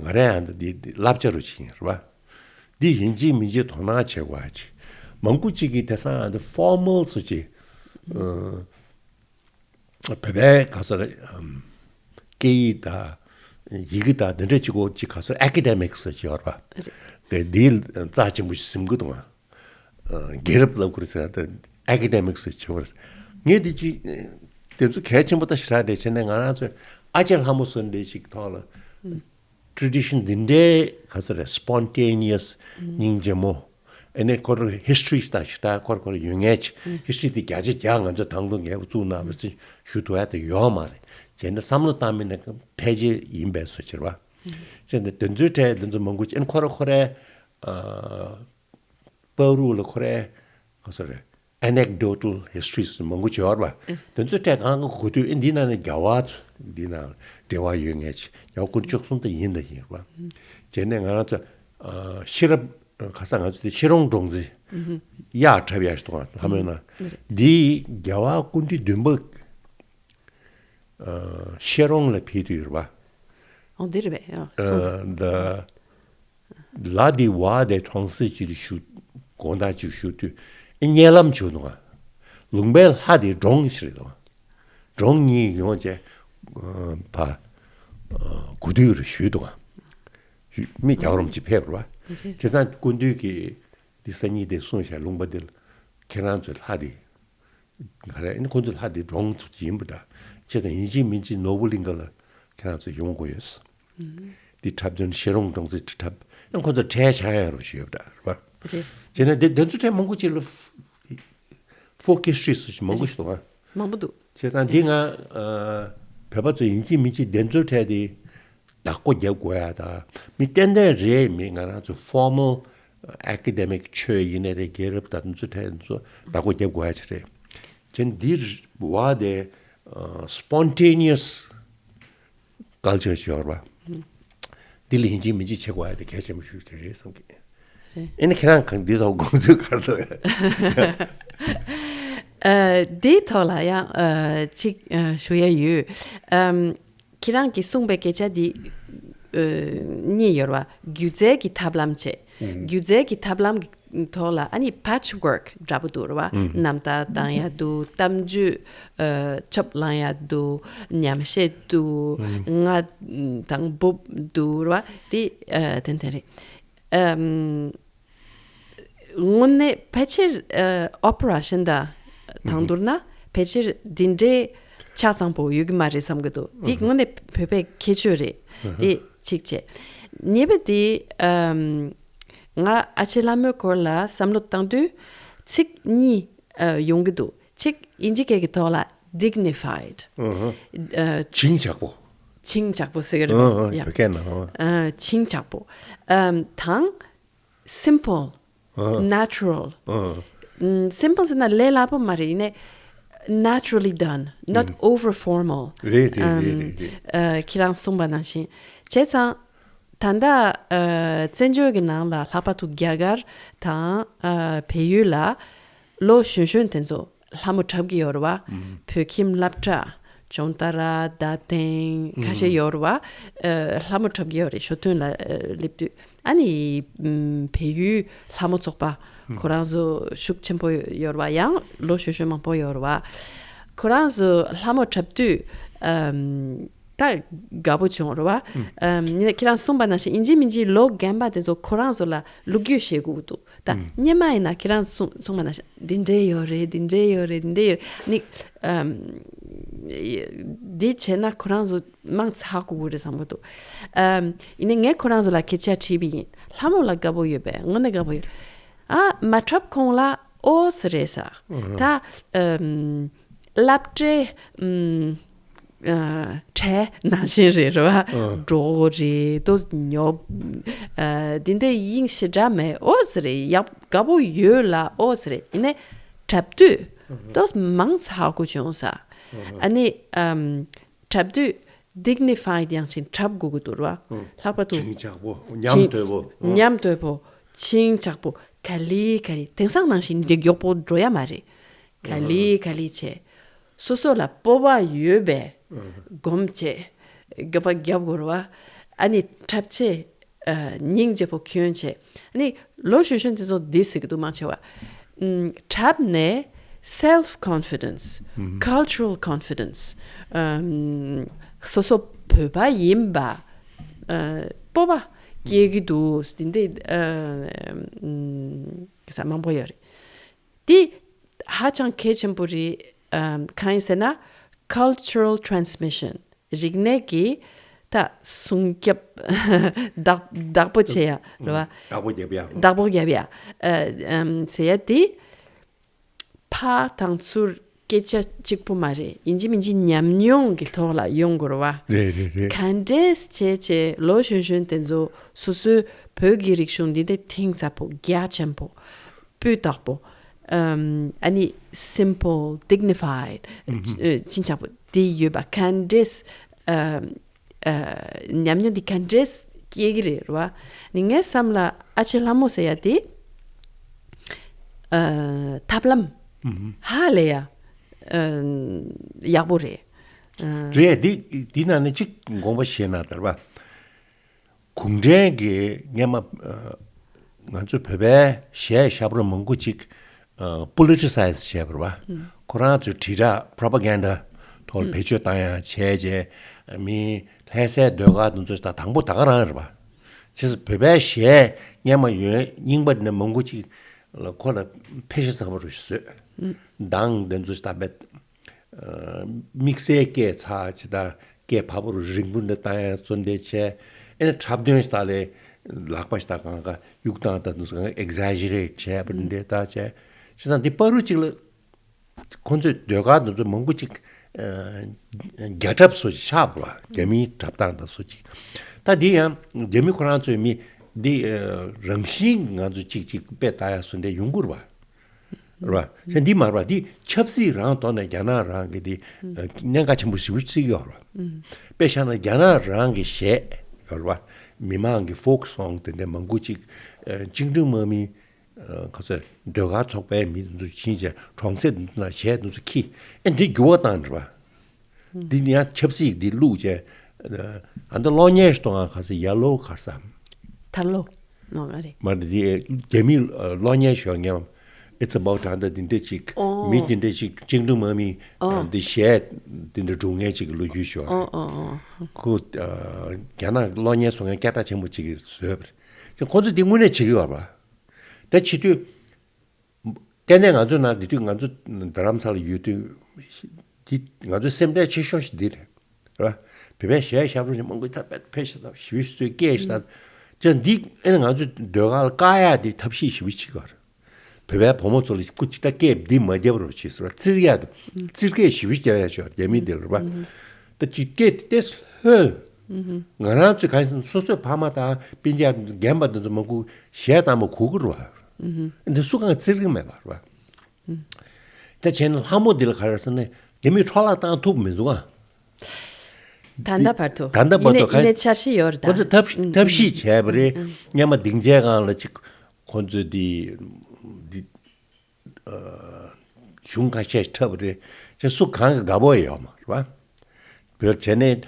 ང་རའི་ཨ་འདི་དེ་བསླབ་བྱ་རུ་ཕྱིན་རེད་བ། འདི་ཡིན་གཅིག་མིན་གཅིག་དོ་སྣང་བྱེད་དགོས་ཅིག་མང་པོ་ཅིག་གིས་དེང་སང་ཨ་འདི་ཕོར་མལ་སུ་ཅིག་བོད་པའི་ག་ཚོད་རེད། སྐད་ཡིག་དང་ཡི་གེ་དང་འདི་འདྲ་ཅིག་གོ་ཅིག་ག་ཚོད་ཨེ་ཀེ་ཌེ་མིག་སུ་ཅིག་ཡོད་རེད་བ། འདིའི་རྩ་ཆེན་པོ་ཞིག་ཟིན་གི་འདུག་ཨ། རྒྱལ་རབས་ལབ་དགོས་ཟེར་ཏེ་ཨེ་ཀེ་ཌེ་མིག་སུ་བྱེད་པར། ངས་འདི་ཅི། དེ་ཚོ་གལ་ཆེན་པོ་ད་ཞེ་དྲག་རེད་བྱས་ནས་ང་རང་ཚོས་ཨ་ཅེ་ལྷ་མོ་སོན་འདྲ་ཞིག་ཐོག་ལ། ཊེ་རེ་ཌི་ཤན་འདི་འདྲའི་ག་ཚོད་རེད་སི་པོན་ཊེ་ནི་ཡ་སི་སྙིང་རྗེ་མོ། ཨ་ནི་ཁོ་རང་ཧི་སི་ཊོ་རི་ཞིག་དང་ཞེ་དྲག་ཁོ་རང་ཁོ་རང་ཡོད་ངེས་ཀྱི་ཧི་སི་ཊོ་རི་དེ་བརྒྱ་ཆ་བརྒྱ་ང་ཚོས་དང་དུ་ངེས་པ་བཙུགས་གནང་བ་ཞུ་ཐུབ་ཡ་དེ་ཡོད་མ་རེད་བྱས་ནས་བསམ་བློ་བཏང་མིན་ནས་ཕལ་ཆེར་ཡིན་པའི་བཟོ་ཕྱིར་བ། བྱས་ནས་དེ་ཚོའི་གྲས་འདི་ཚོ་མང་པོ་ཅན་ཁོ་རང་ཁོ་རའི། པ་རུ་ལ་ཁོ་རའི་ག་ཚོད་རེད་ཨེ་ནེག་ཌོ་ཊལ་ཧི་སི་ཊོ་རི་མང་པོ་བྱས་པ། དེ་ཚོ་གྲས་གང་ག་གོ་དུས་ཨེ་འདི་ནང་ནས་རྒྱལ་བ་ཚོ་འདི་ནང་འབྲེལ་བ་ཡོད་ངེས་ཀྱི་རྒྱལ་བ་སྐུ་ཕྲེང་བཅུ་གསུམ་དེ་ཡིན་དང་ཡིན་པ། བྱས་ནས་ང་རང་ཚོ་ཤེས་རབ་ཁ་སང་ང་ཚོ་དེ་ཤེས་རོང་འབྲོང་རྩེ་གཡག་འཁྲབ་ཡག་ཞིག་འདུག་ལྷ་མོའི་ནང་འདི་རྒྱལ་བ་སྐུ་ཕྲེང་བདུན་པ། ཤེས་རོང་ལ་ཕེབས་དུས་རེད་བ། ཨོ་འདི་རེད་པས། ཨ་ད། ལ་དེ་བ་དེ་གྲོང་གསེབ་ཅིག་ཏུ་བཞུགས་དགོང་དག་ཅིག་བཞུགས་དུས་ཨེ་གཉའ་ལམ་བྱུང་འདུག་ག་ལུང་པའི་ལྷ་དེ་འབྲོང་ཞིག་རེད་འདུག་ག་འབྲོང་གཉིས་ཡོང་བྱས་ཕ་གོ་དུས་རུ་བཞུགས་འདུག་ག་མི་རྒྱག་རོམ་ཅིག་ཕེབས་རེད་བ། བྱས་ཙང་སྐུ་མདུན་གྱིས་འདི་སང་ཉིན་དེ་གསུངས་བྱས་ལུང་པ་འདི་ལ་ཁྱེད་རང་ཚོའི་ལྷ་དེ། ག་རེ་ཨ་ནི་ཁོང་ཚོ་ལྷ་དེ་འབྲོང་ཚོ་ཡིན་པ་འདྲ། བྱས་ཙང་ཡིན་གཅིག་མིན་གཅིག་ནོར་བུ་གླིང་ག་ལ་ཁྱེད་རང་ཚོ་ཡོང་དགོས་ཡོད། འདི་འཁྲབ་དོན་ཤེས་རོང་འབྲོང་རྩེ་འཁྲབ་ཨ་ཁོང་ཚོ་གྲལ་བཞག་ཡ་རུ་ཞུས་པ་འདྲ་རེད་པ། རེད། བྱས་ན་དེ་དེ་ཚོ་གྲས་མང་པོ་ཅིག་ལ་ཕོག་ཀི་སི་ཊོ་རི་སུ་ཞིག་མང་པོ་ཞིག་འདུག་ཨ། མང་པོ་འདུག་བྱས་ཙང་འདི་ང་བོད་པ་ཚོ་ཡིན་གཅིག་མིན་གཅིག་དེ་ཚོ་གྲས་དེ། བདག་པོ་རྒྱབ་དགོས་ཡ་དང་མི་ཏན་ཏན་རེད་མི་ང་རང་ཚོ་ཕོར་མལ་ཨེ་ཀེ་ཌེ་མིག་ཆོས་ཡིན་ནའི་རེད་རྒྱལ་རབས་དང་དེ་ཚོ་གྲས་དེ་ཚོ་བདག་པོ་རྒྱབ་དགོས་ཡ་ཅིག་རེད། ཅན་འདི་བ་དེ་སི་པོན་ཊེ་ནི་ཡ་སི་ཀལ་ཅར་ཞིག་ཡོད་རེད་བ། འདི་ལ་ཡིན་གཅིག་མིན་གཅིག་བྱེད་དགོས་ཡ་དེ་གལ་ཆེན་པོ་ཞིག་རེད་བསམ་གི། རེད། ཨེ་ནི་ཁྱེད་རང་གང་འདི་ཐོག་དགོངས་ཚུལ་ག་རེ་འདུག་ཨ། འདིའི་ཐོག་ལ་ཡང་ཨ་ཅིག་ཨ་ཞུ་ཡ་ཡོད། ཨམ། ཁྱེད་རང་གིས་གསུངས་པའི་སྐད་ཆ་འདི་ཨ་གཉིས་ཡོད་རེད་བ། སྒྱུ་རྩལ་གྱི་ཐབས་ལམ་བྱས། སྒྱུ་རྩལ་གྱི་ཐབས་ལམ་གྱི་ཐོག་ལ་ཨ་ནི་པེ་ཆི་ཝརྐ་འདྲ་པོ་འདུག་རེད་བ། རྣམ་ཐར་བཏང་ཡ་འདུག་གཏམ་རྒྱུད་ཨ་ཆོབ་བླངས་ཡ་འདུག་ཉམས་བཞེས་འདུག་རྔ་དང་འབུབ་འདུག་རེད་བ། དེ་ཨ་ཏན་ཏན་རེད། ཨམ། དངོས་གནས་ཕལ་ཆེར་ཨ་ཨོ་པེ་ར་ཤན་དང་དང་བསྡུར་ན་ཕལ་ཆེར་འདི་འདྲའི་ཆ་ཚང་པོ་ཡོད་ཀྱི་མ་རེད་བསམ་གྱི་འདུག་འདི་དངོས་གནས་བོད་པའི་ཁྱད་ཆོས་རེད། དེ་གཅིག་བྱས། གཉིས་པ་དེ་ཨམ། ང་ཨ་ཅེ་ལྷ་མོའི་སྐོར་ལ་བསམ་བློ་བཏང་དུས་ཚིག་གཉིས་ཨ་ཡོང་གི་འདུག་གཅིག་དབྱིན་ཇི་སྐད་ཀྱི་ཐོག་ལ་ཌིག་ནི་ཕའེ་ཌི། ཨ་བྱིན་ཆགས་པོ། བྱིན་ཆགས་པོ་ཟེར་གྱི་རེད་བ། ཡ། བོད་སྐད་ནང་། ཨ་བྱིན་ཆགས་པོ། ཨམ། དང་། simple, natural. Simple ཟེར་ན་ལས་སླ་པོ་མ་རེད། ཡིན་ནའི་naturally done, not over formal. རེད་རེད་རེད་རེད་རེད། ཨ་ཁྱེད་རང་གསུངས་པ་ནང་བཞིན། བྱས་ཙང་ད་ལྟ་ཨ་བཙན་བྱོལ་གྱི་ནང་ལ་ལྷག་པར་དུ་རྒྱ་གར་དང་ཨ་བལ་ཡུལ་ལ་ལོ་གཞོན་གཞོན་དེ་ཚོ་ལྷ་མོ་འཁྲབ་ཀྱི་ཡོད་རེད་བ། བོད་ཁྱིམ་སློབ་གྲྭ་ཇོན་ཏ་ར་རྡ་སྟེང་ཁ་ཤས་ཡོད་རེད་བ། ཨ་ལྷ་མོ་འཁྲབ་ཀྱི་ཡོད་རེད་ཞོ་སྟོན་ལ་ཨ་སླེབས་དུས། ཨ་ནི་ཨམ་བལ་ཡུལ་ལྷ་མོ་ཚོགས་པ་ཁོ་རང་ཚོ་ཤུགས་ཆེན་པོ་ཡོད་རེད་བ། ཡང་ལོ་གཞོན་གཞོན་མང་པོ་ཡོད་རེད་བ། ཁོ་རང་ཚོ་ལྷ་མོ་འཁྲབ་དུས་ཨམ་ད་དགའ་པོ་བྱུང་རེད་བ། ཨམ་ཁྱེད་རང་གསུངས་པ་ནང་བཞིན་ཡིན་གཅིག་མིན་གཅིག་ལོ་རྒན་པ་དེ་ཚོ་ཁོ་རང་ཚོ་ལ་ལོ་རྒྱུས་བཤད་དགོས་ཀྱི་འདུག་ད་སྔོན་མ་ཡིན་ན་ཁྱེད་རང་གསུངས་གསུངས་པ་ནང་བཞིན་འདི་འདྲས་ཡོད་རེད། འདི་འདྲས་ཡོད་རེད། འདི་འདྲས་ཡོད་རེད། ནི་ཨམ་འདི་བྱས་ན་ཁོ་རང་ཚོ་མང་ཚགས་དགོས་ཀྱི་རེད་བསམ་གྱི་འདུག་ཨམ་ཡིན་ནའི་ངས་ཁོ་རང་ཚོ་ལ་སྐད་ཆ་དྲིས་པ་ཡིན། ལྷ་མོ་ལ་དགའ་པོ་ཡོད་པས། དངོས་གནས་དགའ་པོ་ཡོད། ཨ་མ་འཁྲབ་གོང་ལ་ཨོ་ཙི་རེད་ས། ད་ཨམ་སློབ་གྲྭའི་ཨམ། ཨ་ཁྲལ་ནང་བཞིན་རེད་རེད་བ། འགྲོ་རེད་ཏོ་ཉོ། ཨ་འདི་འདྲ་དབྱིངས་ཞེ་དྲག་མེད། ཨོ་ཙི་རེད། ཡག་དགའ་པོ་ཡོད་ལ། ཨོ་ཙི་རེད། ཡིན་ནའི་འཁྲབ་དུས་ཏོ་མང་ཚ་གོ་བྱུང་ས། ཨ་ནི་ཨམ་འཁྲབ་དུས་dignified ཡང་ཞིག་འཁྲབ་དགོས་ཀྱི་འདུག་ར། ལྷག་པར་དུ་ཆིང་ཆག་པོ་ཉམས་དོད་པོ། ཉམས་དོད་པོ། ཆིང་ཆག་པོ། ག་ལེ་ག་ལེ། དེང་སང་ནང་བཞིན་འདི་མགྱོགས་པོ་འགྲོ་ཡ་མ་རེད། ག་ལེ་ག་ལེ་བྱས། སོ་སོ་ལ་སྤོབས་པ་ཡོད་པའི་སྒོམ་བྱས། དགའ་པ་རྒྱབ་དགོས་ར་བ། ཨ་ནི་འཁྲབ་བྱས། ཨ་སྙིང་རྗེ་པོ་གྱོན་བྱས། ཨ་ནི་ལོ་གཞོན་གཞོན་དེ་ཚོ་འདི་ཟེར་གི་འདུག་མང་ཆེ་བ། ཨམ་འཁྲབ་ནས་self confidence, cultural confidence, ཨམ་སོ་སོ་བོད་པ་ཡིན་པ་ཨ་སྤོབས་པ་སྐྱེ་གི་འདུག་འདི་འདི་ཨ་ཨམ་ག་ས་མང་པོ་ཡོད་རེད། འདི་ཧ་ཅང་གལ་ཆེན་པོ་རེད། ཨམ་གང་ཡིན་ཟེར་ན་cultural transmission རིག་གནས་ཀྱི་ད་སྲུང་སྐྱོབ་བདག་བདག་པོ་བྱེད་ཡ་རེད་བ། བདག་པོ་རྒྱབ་ཡ། བདག་པོ་རྒྱབ་ཡ། ཨ་ཨམ་ཟེར་ཡ་དེ་ཕར་དང་ཚུར་སྐད་ཆ་གཅིག་པུ་མ་རེད། ཡིན་གཅིག་མིན་གཅིག་ཉམས་མྱོང་གི་ཐོག་ལ་ཡོང་དགོས་རེད་བ། རེད་རེད་རེད། ག་འདྲས་བྱས་བྱས་ལོ་གཞོན་གཞོན་དེ་ཚོ་སོ་སོའི་བོད་ཀྱི་རིག་གཞུང་འདི་འདྲ་གཏིང་ཟབ་པོ་རྒྱ་ཆེན་པོ། སྤུས་དག་པོ། ཨམ་ཨ་ནི་simple, dignified ཨ་ཆིང་ཆག་པོ་འདི་ཡོད་པ་ག་འདྲས། ཨམ་ཨ་ཉམས་མྱོང་འདི་ག་འདྲས་སྐྱེ་གི་རེད་རེད་བ། ནི་ངའི་བསམ་ལ་ཨ་ཅེ་ལྷ་མོ་ཟེར་ཡ་དེ་ཨ་ཐབས་ལམ་ཧ་ལས་ཡ་ཨ་ཡག་པོ་རེད། ཨ་རེད། འདི་འདི་ནང་ནས་གཅིག་དགོངས་པ་བཞེས་ན་ད་རེད་བ། གུང་ཁྲན་གྱིས་སྔན་མ་ཨ་ང་ཚོ་བོད་པའི་གཞས་ཞབས་བྲོ་མང་པོ་ཅིག་ཨ་politicize བྱས་པ་རེད་བ། ཁོ་རང་ཚོའི་དྲིལ་བསྒྲགས་propaganda ཐོག་ལ་བེད་སྤྱོད་བཏང་ཡ་བྱས་རྗེས་མི་ལྷ་སའི་ཟློས་གར་དེ་ཚོ་ད་དང་པོ་ད་ག་རང་རེད་བ། བྱས་ཙང་བོད་པའི་གཞས་སྔན་མ་ཡོད་རྙིང་པ་འདི་འདྲ་མང་པོ་ཅིག་ལ་ཁོ་ལ་ཕན་ཤེས་ཚ་པོ་རུ་བཟོས། མདང་དེ་ཚོ་ད་བེད། དམིགས་བསལ་སྐད་ཚ་ཅི་ད་སྐད་བབ་པོ་རིང་པོ་འདི་བཏང་ཡ་བརྩོན་འགྲུས་བྱས། ཨེ་ནས་འཁྲབ་སྟོན་ཞིག་ད་ལས་ལག་པ་ཞིག་ད་གང་ག་གཡུག་སྟངས་ད་དུ་གང་exaggerate བྱས་པ་འདྲ་ད་བྱས། བྱས་ཙང་འདི་བར་དུ་ཅིག་ལ་ཁོང་ཚོས་ཟློས་གར་དེ་ཚོ་མང་པོ་ཅིག་རྒྱ་འཁྲབ་བཟོ་ཅིག་ཆགས་པ་རྒྱ་མིའི་འཁྲབ་སྟངས་ད་བཟོ་ཅིག་ད་འདི་ཡང་རྒྱ་མི་ཁོ་རང་ཚོའི་མི་འདི་རང་བཞིན་ང་ཚོ་ཅིག་ཅིག་དཔེ་ལྟ་ཡ་བཟོ་འདྲ་ཡོང་གི་རེད་བ། རེད་བ། འདི་མ་རེད་བ། འདི་ཆབ་སྲིད་རང་ཐོག་ནས་རྒྱ་ནག་རང་གི་འདི་གནད་འགག་ཆེན་པོ་ཞེ་པོ་ཅིག་ཡོད་རེད་བ། དཔེ་བཞག་ན་རྒྱ་ནག་རང་གི་གཞས་ཡོད་རེད་བ། མི་མང་གི་folk song དེ་འདྲ་མང་པོ་ཅིག་བཅིངས་འགྲོལ་དམག་མི་ག་ཚོད་ཟློས་གར་ཚོགས་པའི་མི་དེ་ཚོ་ཕྱིན་བྱས་གྲོང་གསེབ་དེ་ཚོ་ནང་གཞས་དེ་ཚོ་ཁྱེར་ཨེ་འདི་འགྱུར་བ་བཏང་རེད་བ། འདི་ནི་ཡང་ཆབ་སྲིད་འདི་བླུགས་བྱས། ཨ་ད་གློག་བརྙན་ཞིག་གཏོང་ང་ག་ས་ཡ་ལོ་གར་ས། ཐར་ལོ། ནོ་ང་རེད། མ་རེད་དེ་རྒྱ་མི་གློག་བརྙན་ཞོག་ངས། It's about ད་ལྟ་འདི་འདྲ་ཅིག་ཨོ། མི་འདི་འདྲ་ཅིག་བཅིངས་འགྲོལ་དམག་མི་ཨོ། འདི་གཞས་འདི་འདྲ་སྒྲུག་མཁན་ཅིག་ལོ་རྒྱུས་ཞོག་ཨོ་ཨོ་ཨོ། ཁོ་རྒྱ་ནག་གློག་བརྙན་བཟོ་མཁན་སྐད་གྲགས་ཆེན་པོ་ཅིག་གིས་བཟོས་པ་རེད། ཁོ་ཚོ་འདི་དངོས་གནས་བྱེད་ཀྱི་ཡོད་པ། ད་བྱེད་དུས། ཏན་ཏན་ང་ཚོའི་ནང་དེ་དུས་ང་ཚོ་རྡ་རམ་ས་ལ་ཡོད་དུས། འདི་ང་ཚོའི་སེམས་ཁྲལ་ཆེ་ཤོས་ཤིག་འདི་རེད། རེད་བ། བོད་པའི་གཞས་ཞབས་བྲོ་ཞིག་མང་པོ་ཐབས་ཕན་ཞིག་དང་ཞུ་སོས་སྐད་ཞིག་དང་། ཅི་འདི་ཨེ་ནི་ང་ཚོའི་ཟློས་གར་ལ་བཀག་ཡག་འདི་ཐབས་ཤེས་ཞེ་པོ་ཅིག་ཡོད་རེད། བོད་པའི་བུ་མོ་ཚོ་ལ་སྐུ་ཅིག་ད་སྐད་འདི་མ་རྒྱབ་རོགས་བྱེད་ཟེར་བ་བཙིར་ཡག་དང་བཙིར་སྐད་ཞེ་པོ་ཅིག་རྒྱབ་ཡག་ཅིག་ཡོད་རེད། རྒྱ་མི་འདི་ལ་རེད་བ། ད་ཅིག་སྐད་དེ་ལྷོད། ང་རང་ཚོས་གང་ཡིན་ཟེར་ན་སོ་སོའི་ཕ་མ་དང་སྤུན་ཀྱག་རྒན་པ་འདི་ཚོ་མང་པོ་གཞས་བཏང་བ་གོ་གི་རེད་བ། འདི་སུ་གང་བཙིར་གི་མེད་པ་རེད་བ། ད་བྱས་ན་ལྷ་མོ་འདི་ལ་ག་རེ་ཟེར་ན་རྒྱ་མིས་འཕྲོ་བརླག་བཏང་ཐུབ་མི་འདུག་ཨ། ད་ལྟ་བར་དུ། ད་ལྟ་བར་དུ་ཡིན་ནའི་ག་ཡིན་ནའི་འཆར་གཞི་ཡོད་རེད་ད། ཁོ་ཚོས་ཐབས་ཐབས་ཤེས་བྱས་པ་རེད། སྔན་མ་སྡིངས་ཆའི་སྒང་ལ་ཅིག་ཁོ་ཚོས་འདི་འདི། གཞུང་ཁ་ཤས་འཁྲབ་རེད། ཅེས་སུ་གང་གི་དགའ་པོ་ཡོད་མ་རེད་བ། བོད་བྱས་ནས་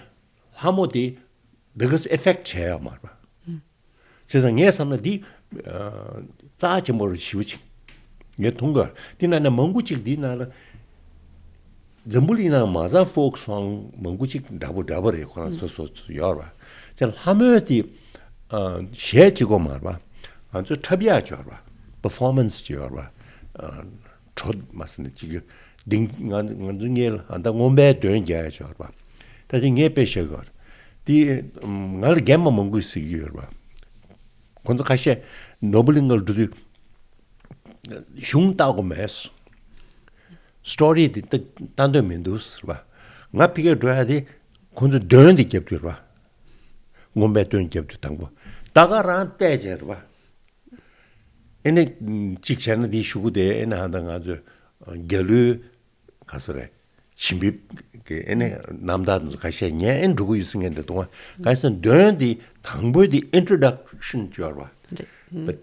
ལྷ་མོ་དེ་biggest effect བྱས་ཡོད་མ་རེད་བ། བྱས་ཙང་ངས་བསམ་ན་འདི་རྩ་ཆེན་པོ་རུ་ཞེ་པོ་ཅིག་ངས་མཐོང་གི་ཡོད། འདི་ནང་ནས་མང་པོ་ཅིག་འདི་ནང་ལ་འཛམ་བུ་གླིང་ནང་མ་རྩ་folk song མང་པོ་ཅིག་འདྲ་པོ་འདྲ་པོ་རེད། ཁོ་རང་སོ་སོ་ཡོད་རེད་བ། བྱས་ལྷ་མོའི་དེ་གཞས་གཅིག་པོ་མ་རེད་བ། ང་ཚོས་འཁྲབ་ཡག་ཅིག་ཡོད་རེད་བ། performance ཅིག་ཡོད་རེད་བ། བྲོ་མ་ཟེར་ནས་ཅིག་གི་ང་ང་ཚོ་ངས་ལ་ཨ་ད་རྔོན་པའི་འདོན་རྒྱག་ཡ་ཅིག་ཡོད་རེད་བ། ད་དེ་ངས་དཔེ་བཞག་ཡོད་རེད། དེ་ང་ལ་རྒན་པ་མང་པོས་ཟེར་གྱི་ཡོད་རེད་བ། ཁོ་ཚོ་ཁ་ཤས་ནོར་བུ་གླིང་ག་ལ་འགྲོ་དུས་གཞུང་ལྟ་དགོས་མེད། story དེ་ལྟ་ལྟ་འདོད་མི་འདུག་ཟེར་བ། ང་ཕ་གིར་འགྲོ་ཡ་དེ་ཁོང་ཚོས་འདོན་དེ་རྒྱབ་དུས་རེད་པ། རྔོན་པས་འདོན་རྒྱབ་དུས་དང་པོ་ད་ག་རང་བལྟས་བྱས་རེད་པ། ཨེ་ནི་གཅིག་བྱས་ན་དེའི་གཞུག་གུ་དེ་ཨེ་ནི་ཧ་ད་ང་ཚོས་རྒྱ་ལོའི་ག་ཚོད་རེད། བྱིན་འབེབས་ཀྱི་ཨེ་ནི་རྣམ་ཐར་དེ་ཚོ་ཁ་ཤས་ཉན་ཨེ་འགྲོ་གི་ཡོད་ཟེར་མཁན་འདྲ་འདུག་ཨ། ག་ཟེར་ན་འདོན་དེ་དང་པོའི་དེ་introduction ཅིག་ཡོད་རེད་པ། རེད། བ་ཨ།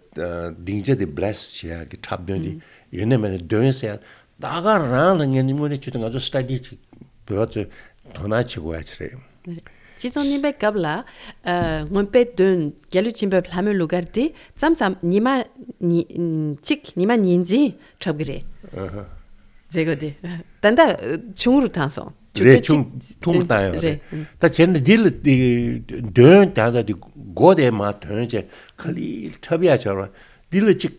སྡིངས་ཆ་དེ་bless བྱེད་ཡག་གི་འཁྲབ་སྟོན་དེ་ཡོད་ནས་མེད་ནས་འདོན་ཟེར་ཡག་ད་ག་རང་ལ་ངས་ནི་དངོས་གནས་ཆུ་དེ་ང་ཚོ་study ཅིག་བོད་པ་ཚོས་དོ་སྣང་བྱེད་དགོས་ཡ་ཅིག་རེད། རེད། སྤྱི་ཚོགས་རྙིང་པའི་སྐབས་ལ་ཨ། རྔོན་པས་འདོན་རྒྱ་ལོས་བྱིན་འབེབས་ལྷ་མོའི་གླུ་གར་དེ་མཚམས་མཚམས་ཉི་མ་ཉི་གཅིག་ཉི་མ་ཉིན་འཛིན་འཁྲབ་གི་རེད། ཨ་ཧ། མཛད་སྒོ་དེ། ད་ལྟ་ཆུང་རུ་བཏང་སོང་། རེད། ཆུང་ཐུང་རུ་བཏང་ཡོད་རེད། རེད། ད་བྱས་ན་འདི་ལ་འདོན་ད་ལྟ་འདི་མགོ་དེ་མར་འདོན་བྱས་ག་ལེར་འཁྲབ་ཡ་བྱ་བ་འདི་ལ་ཅིག་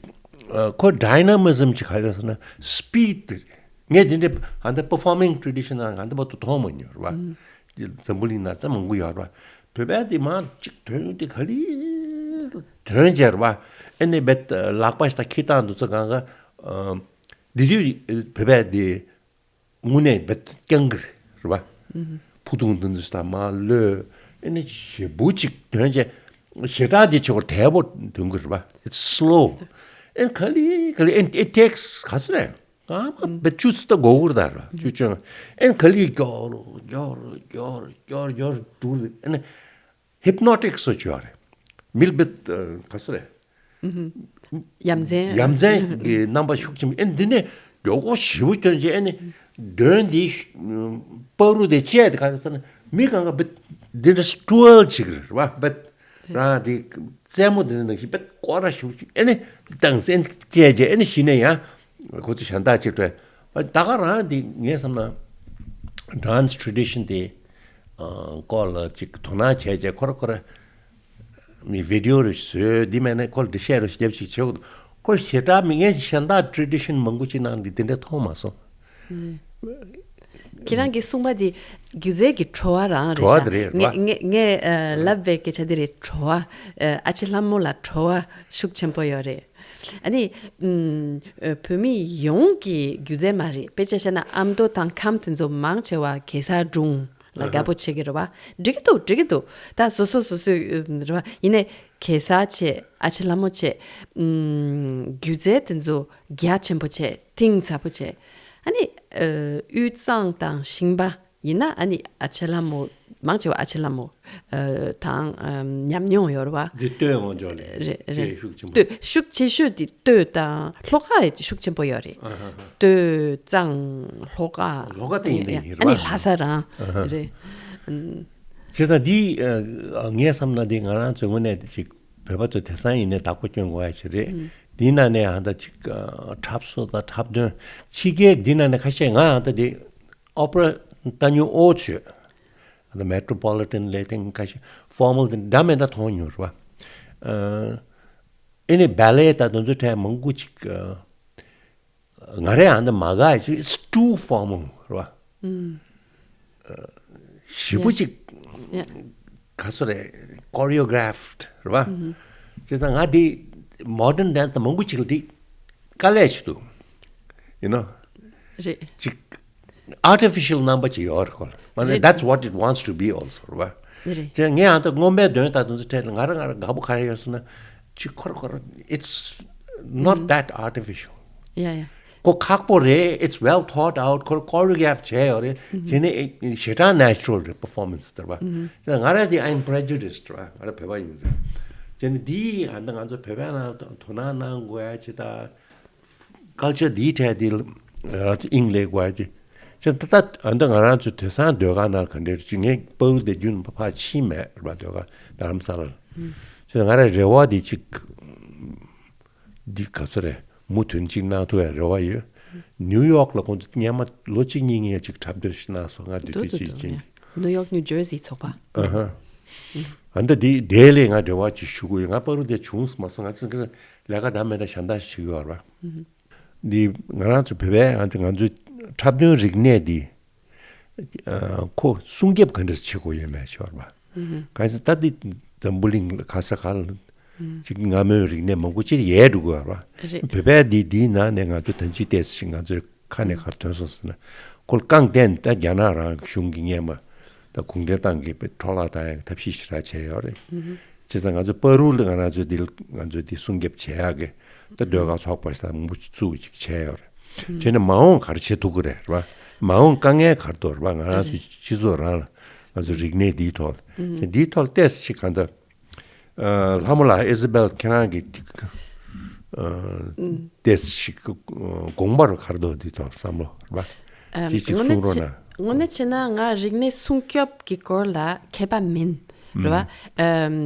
ཁོ་dynamism ཅིག་ག་རེ་ཟེར་ན་speed དེ་རེད། ངས་འདི་འདྲའི་ཧ་ད་performing tradition ནང་ང་འདི་བར་དུ་མཐོང་མ་མྱོང་རེད་བ། འཛམ་བུ་གླིང་ནང་ད་མང་པོ་ཡོད་རེད་བ། བོད་པའི་འདི་མར་ཅིག་འདོན་དེ་ག་ལེར་འདོན་བྱས་རེད་བ། ཨེ་ནས་བེད་ལག་པ་ཞིག་ད་ཁྱེར་སྟངས་འདུག་ཚོ་གང་ག་འདི་དུས་བོད་པའི་འདི་དངོས་གནས་བེད་རྐྱང་གི་རེད་བ། ཕུ་ཐུང་འདི་འདི་ཞིག་ད་མར་གློད་ཨེ་ནས་ཞེ་པོ་ཅིག་འདོན་བྱས་ཞེ་དྲག་འདི་ཆེ་བར་དལ་པོ་འདོན་གི་རེད་བ། It's slow. ཨེ་ག་ལེར་ག་ལེར་ཨེ་it takes ག་ཚོད་རེད། ཨ་མ་བེད་ཆུ་ཚོད་ད་འགོར་གི་རེད་ད་ར་ཆུ་ཆུ་ཨེ་ག་ལེར་མགྱོགས་རུ་མགྱོགས་རུ་མགྱོགས་རུ་མགྱོགས་རུ་མགྱོགས་རུ་འགྲོ་གི་རེད། ཨེ་ནས་hypnotic སོགས་བྱས་པ་རེད། མི་ལ་བེད་ག་ཚོད་རེད། ཡ་མཚན། ཡ་མཚན་གྱི་རྣམ་པ་ཤུགས་ཆེན་པོ་ཨེ་འདི་ནས་མགྱོགས་པོ་ཞེ་པོ་སྟོན་བྱས་ཨེ་ནི་འདོན་འདི་བ་རུ་དེ་བཅད་དེ་ག་རེ་ཟེར་ན་མི་གང་ག་བེད་འདི་འདྲ་སི་ཊུ་ཝེལ་བྱེད་ཀྱི་རེད་བ། བེད་རང་དེ་རྩེད་མོ་དེ་ནང་བཞིན་བེད་སྐོར་ར་ཞེ་པོ་ཅིག་ཨེ་ནི་བཏང་ཟེར་ཨེ་ནི་བཅད་བྱས་ཨེ་ནི་གཞི་ནས་ཡང་ཁོ་ཚོ་གཞན་དག་ཅིག་སྤྲད་ད་ག་རང་དེ་ངས་བསམ་ན་dance tradition དེ་སྐོར་ལ་ཅིག་དོ་སྣང་བྱས་བྱས་ཁོ་ར་ཁོ་ར། མི་བི་ཌི་ཡོ་རེ་བཟོས་འདི་མེད་ན་ཁོ་ལ་འདི་བཤད་རོགས་ཞེ་དྲག་ཅིག་བྱེད་དགོས་འདུག་ཁོ་ཞེ་དྲག་མི་ངན་གཞན་དག་ཊེ་ཌི་ཤན་མང་པོ་ཅིག་ནང་འདི་འདི་འདྲ་མཐོང་མ་སོང་། ཁྱེད་རང་གིས་གསུངས་པ་འདི་སྒྱུ་རྩལ་གྱི་བྲོ་བ་རང་རེད་བྲོ་བ་ཤག་དེ་རེད། ངས་བྲོ་བ། ངས་ངས་ཨ། ལབ་པའི་སྐད་ཆ་འདི་རེད། བྲོ་བ། ཨ་ཅེ་ལྷ་མོ་ལ་བྲོ་བ་ཤུགས་ཆེན་པོ་ཡོད་རེད། ཨ་ནི་ཨུམ། བོད་མི་ཡོངས་ཀྱི་སྒྱུ་རྩལ་མ་རེད། དཔེ་ཆ་བཤད་ན་ཨ་མདོ་དང་ཁམས་དེ་ཚོ་མང་ཆེ་བ་གེ་སར་སྒྲུང་། ལ་དགའ་པོ་བྱེད་ཀྱི་རེད་བ། འགྲིག་གི་འདུག་འགྲིག་གི་འདུག་ད་སོ་སོ་སོ་སོའི་རེད་བ། ཡིན་ནའི་གེ་སར་བྱས་ཨ་ཅེ་ལྷ་མོ་བྱས། ཨུམ། སྒྱུ་རྩལ་དེ་ཚོ་རྒྱ་ཆེན་པོ་བྱས་གཏིང་ཟབ་པོ་བྱས། ཨ་ནི་ཨ། དབུས་གཙང་དང་ཞིང་པ་ཡིན་ན་ཨ་ནི་ཨ་ཅེ་ལྷ་མོ་མང་ཆེ་བ་ཨ་ཅེ་ལྷ་མོ་ཨ། དང་ཨམ། ཉམས་མྱོང་ཡོད་རེད་བ། འདི་སྟོད་ངོ་ཅོག་ལས་རེད་རེད། དེ་ཤུགས་ཆེན་པོ། སྟོད་ཤུགས་ཆེ་ཤོས་དེ་སྟོད་དང་ལྷོ་ཁ་ཤུགས་ཆེན་པོ་ཡོད་རེད། ཨ་ཧ་ཧ། སྟོད་གཙང་ལྷོ་ཁ། ལྷོ་ཁ་དེ་ཡིན་ནའི་ཡིན་རེད་ཨ་ནི་བ། ལྷ་ས་རང་ཨ་ཧ། རེད། ཨུམ། བྱས་ཙང་འདི་ཨ། ངས་བསམ་ན་འདི་ང་རང་ཚོའི་དངོས་གནས་ཅིག་བོད་པ་ཚོ་དེང་སང་ཡིན་ནའི་བདག་པོ་སྐྱོན་དགོས་ཡ་ཞིག་རེད། ཨུམ། འདིའི་ནང་ནས་ཧ་ད་ཅིག་ཨ། འཁྲབ་སྟོན་དང་འཁྲབ་སྟོན་ཕྱི་རྒྱལ་འདི་ནང་ནས་ཁ་ཤས་ང་ཧ་ད་འདི་ཨོ་པེ་ར་ལྟ་མྱོང་ཨོ་ཆོས། ད་མེ་ཊོ་པོ་ལི་ཊན་ལས་དེང་ཁ་ཤས་ཕོར་མལ་དེ་འདྲ་མི་འདྲ་མཐོང་མྱོང་རེད་བ། ཨ། ཨེ་ནི་བེ་ལེ་ད་དེ་ཚོའི་གྲས་མང་པོ་ཅིག་ཨ། ང་རའི་ཨ་འདི་མ་དགའ་ཡ་ཅིག it's too formal རེད་བ། ཨུམ། ཞེ་པོ་ཡ། ཅིག་ཡ། ག་ཚོད་རེད་ཀོ་རི་ཡོ་གྷ་རབ་ཌི་རེད་བ། ཨུམ། བྱས་ཙང་ང་འདི་མོ་ཌན་ཌན་སི་མང་པོ་ཅིག་ལ་འདི་དཀའ་ལས་ཅིག་འདུག you know རེད། ཅིག་ཨར་ཊི་ཕི་ཤལ་རྣམ་པ་ཅིག་ཡོད་རེད་ཁོ་ལ། མ་ནི་རེད། That's what it wants to be also རེད་བ། རེད། བྱས་ང་ཨ་ད་རྔོན་པས་འདོན་ད་དེ་ཚོ་འཕྲད་ལ་ང་རང་ང་རང་དགའ་པོ་ག་རེ་ཡོད་ཟེར་ན་ཅིག་ཁོ་ར་ཁོ་ར་it's not that artificial ཡ་ཡ། ཁོ་ཁག་པོ་རེད། It's well thought out. ཁོ་ར་ཁོ་རི་ཡོ་གྷ་རབ་ཌི་བྱས་ཡོད་རེད། བྱས་ནས་ཨེ་ཞེ་དྲག་ནེ་ཅུ་རལ་རེད་performance དེ་རེད་བ། བྱས་ན་ང་རང་དེ་I'm prejudiced རེད་བ། ང་རང་བོད་པ་ཡིན་ཟེར། བྱས་ནས་འདི་ཨ་ད་ང་ཚོ་བོད་པའི་ནང་དོ་སྣང་གནང་དགོས་ཡ་ཅིག་ད། ཀལ་ཅར་འདིའི་གྲས་འདི་ལ་རང་ཚོ་དབྱིངས་སླེབས་དགོས་ཀྱི། ཅེས་ད་ལྟ་ཨ་འདི་ང་རང་ཚོའི་དེང་སང་ཟློས་གར་ནང་ག་འདྲ་རེད་ཅེས་ངས་པ་ཝུ་ལི་དེ་རྒྱུན་ཕ་ཕར་ཕྱིན་མེད་རེད་པ། ཟློས་གར་རྡ་རམ་ས་ལ་ལ། ཅེས་ང་རང་རེ་བ་འདི་ཅིག་འདི་ག་ཚོད་རེད། མུ་མཐུད་ཅིག་གནང་ཐུབ་ཡ་རེ་བ་ཡོད། ནིའུ་ཡོག་ལ་ཁོང་ཚོ་སྔོན་མ་ལོ་གཅིག་གཉིས་ངས་ཅིག་འཁྲབ་སྟོན་ཞིག་གནང་སོང་། ང་དེ་དུས་ཅིག་ཅིག་ནིའུ་ཡོག་ནིའུ་ཇར་སི་ཚོགས་པ། ཨ་ཧ། ཨ་འདི་འདི་དེ་ལས་ང་རེ་བ་ཅིག་ཞུ་གི་ཡོད། ང་པ་ཝུ་ལི་དེ་བྱུང་མ་སོང་། ང་ཚོ་ལས་ཀ་འདྲ་མི་འདྲ་གཞན་དག་ཞིག་བྱེད་ཀྱི་ཡོད་རེད་པ། འདི་ང་རང་ཚོ་བོད་པའི་ང་ཚོ་ང་ཚོའི་འཁྲབ་སྟོན་རིག་གནས་འདི་ཨ་ཁོ་སྲུང་སྐྱོབ་ག་འདྲ་བྱེད་དགོས་ཡོད་མེད་ཤོར་བ། གང་ཟེར་ད་འདི་འཛམ་བུ་གླིང་ལ་ག་ས་ག་ལ་ཅིག་སྔ་མོའི་རིག་གནས་མང་པོ་ཅིག་ཡལ་འགྲོ་གི་ཡོད་རེད་པ། རེད། བོད་པའི་འདི་འདིའི་ནང་ནས་ང་ཚོ་ད་ཅི་ཏོག་ཙམ་ཞིག་ང་ཚོའི་ཁ་ནས་ག་རེ་ཐོན་སོང་ཟེར་ན་ ཁོ་ལ་རྐང་བརྟེན་ད་རྒྱ་ནག་རང་གི་གཞུང་གི་སྔས་མ་ད་གུང་ཁྲན་ཏང་གི་འཕྲོ་བརླག་བཏང་ཡག་གི་ཐབས་ཤེས་ཞེ་དྲག་བྱས་ཡོད་རེད། བྱས་ཙང་ང་ཚོ་པ་རུ་ལ་ང་རང་ཚོ་འདི་ང་ཚོ་འདི་སྲུང་སྐྱོབ་བྱེད་ཡག་གི་ད་ཟློས་གར་ཚོགས་པ་ཞིག་དང་མུ་ཚུགས་ཅིག་བྱས་ཡོད་རེད། བྱས་ན་མ་འོངས་ག་རེ་བྱེད་ཐུབ་ཀྱི་རེད་རེད་བ། མ་འོངས་དཀའ་ངལ་ག་རེ་འདུག་རེད་བ། ང་རང་ཚོ་སྤྱི་ཚོགས་རང་ལ་ང་ཚོ་རིག་གནས་འདིའི་ཐོག་ལ་འདིའི་ཐོག་ལ་ཏོག་ཙམ་ཅིག་གང་ལྟར། ཨ། ལྷ་མོ་ལགས། ཨེ་ཟི་བེལ་ཁྱེད་རང་གི་ཨ། ཏོག་ཙམ་ཞིག་དགོངས་པ་རུ་ག་རེ་འདུག་འདི་ཐོག་བསམ་བློ་རེད་བ། ཨམ། ཅིག་ཅིག་དངོས་གནས་གསུང་རོགས་བྱེད་གནང་། དངོས་གནས་བྱས་ན་ང་རིག་གནས་སྲུང་སྐྱོབ་ཀྱི་སྐོར་ལ་མཁས་པ་མིན་རེད་བ། ཨམ།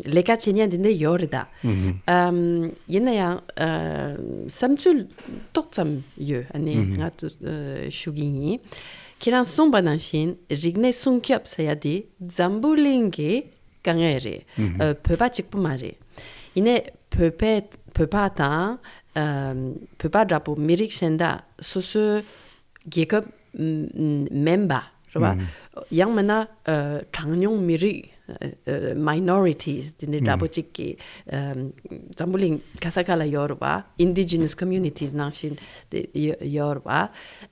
ལས་ཀ་བྱེད་མཁན་འདི་འདྲ་ཡོད་རེད་ད། ཨམ། ཡིན་ན་ཡང་ཨ། བསམ་ཚུལ་ཏོག་ཙམ་ཡོད། ཨ་ནི་ང་ཚོ་ཨ། ཞུ་གི་ཡིན། ཁྱེད་རང་གསུངས་པ་ནང་བཞིན་རིག་གནས་སྲུང་སྐྱོབ་ཟེར་ཡ་དེ་འཛམ་བུ་གླིང་གི་དཀའ་ངལ་རེད། ཨ། བོད་པ་གཅིག་པུ་མ་རེད། ཡིན་ནའི་བོད་པའི་བོད་པ་དང་ཨ། བོད་པ་འདྲ་པོ་མི་རིགས་གཞན་དག་སོ་སོའི་རྒྱལ་ཁབ་མིན་པ་རེད་བ། ཡང་མིན་ན་ཨ། གྲངས་ཉུང་མི་རིགས་ཨ། minorities དེ་འདྲ་འདྲ་པོ་གཅིག་གི་ཨ། འཛམ་བུ་གླིང་ག་ས་ག་ལ་ཡོད་རེད་བ། indigenous communities ནང་བཞིན་དེ་ཡོད་རེད་བ།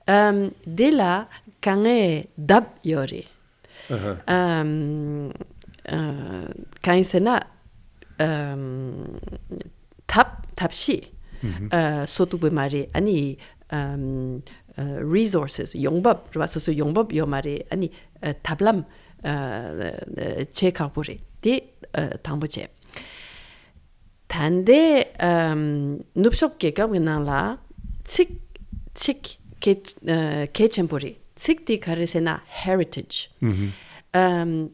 ཨམ། དེ་ལ་དཀའ་ངལ་ལྡབ་ཡོད་རེད། ཨམ། ཨ། གང་ཡིན་ཟེར་ན། ཨམ། ཐབས་ཐབས་ཤེས་ཨ། བཟོ་ཐུབ་པ་མ་རེད། ཨ་ནི་ཨམ། ཨ། resources ཡོང་འབབ་རེད་བ། སོ་སོའི་ཡོང་འབབ་ཡོད་མ་རེད། ཨ་ནི་ཨ། ཐབས་ལམ་ཨ། བྱེད་ཁག་པོ་རེད། དེ་ཨ། དང་པོ་བྱས། ད་ལྟའི་ཨམ། ནུབ་ཕྱོགས་རྒྱལ་ཁབ་ཀྱི་ནང་ལ་ཚིག་ཚིག་གལ་ཨ། གལ་ཆེན་པོ་རེད། ཚིག་དེ་ག་རེ་ཟེར་ན་heritage། ཨམ།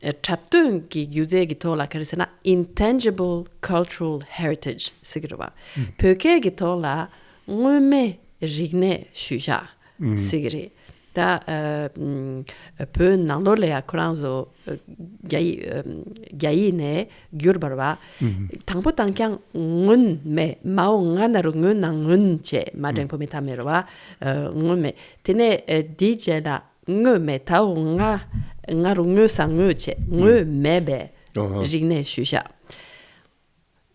འཁྲབ་སྟོན་གྱི་སྒྱུ་རྩལ་གྱི་ཐོག་ལ་ག་རེ་ཟེར་ན་intangible cultural heritage ཟེར་གྱི་རེད་བ། བོད་སྐད་ཀྱི་ཐོག་ལ་མངོན་མེད་རིག་གནས་ཤུལ་བཞག་ཟེར་གྱི་རེད། ད་ཨ། ཨམ། བོད་ནང་ལོགས་ལ་ཡ་ཁོ་རང་ཚོ་ཨ། རྒྱ་ཡིག་ཨམ། རྒྱ་ཡིག་ནས་བསྒྱུར་བ་རེད་བ། དང་པོ་དང་རྐྱང་མངོན་མེད། མའོ་ང་ན་རོ་མངོན་ན་མངོན་བྱས། མ་འགྲེང་བུ་མི་མཐའ་མེད་རེད་བ། ཨ། མངོན་མེད། དེ་ནས་ཨ། དེའི་རྗེས་ལ་དངོས་མེད། དའོ་ང་ང་རོ་དངོས་ས་དངོས་བྱས། དངོས་མེད་པའི་ཨོ་ཧོ། རིག་གནས་ཤུལ་བཞག་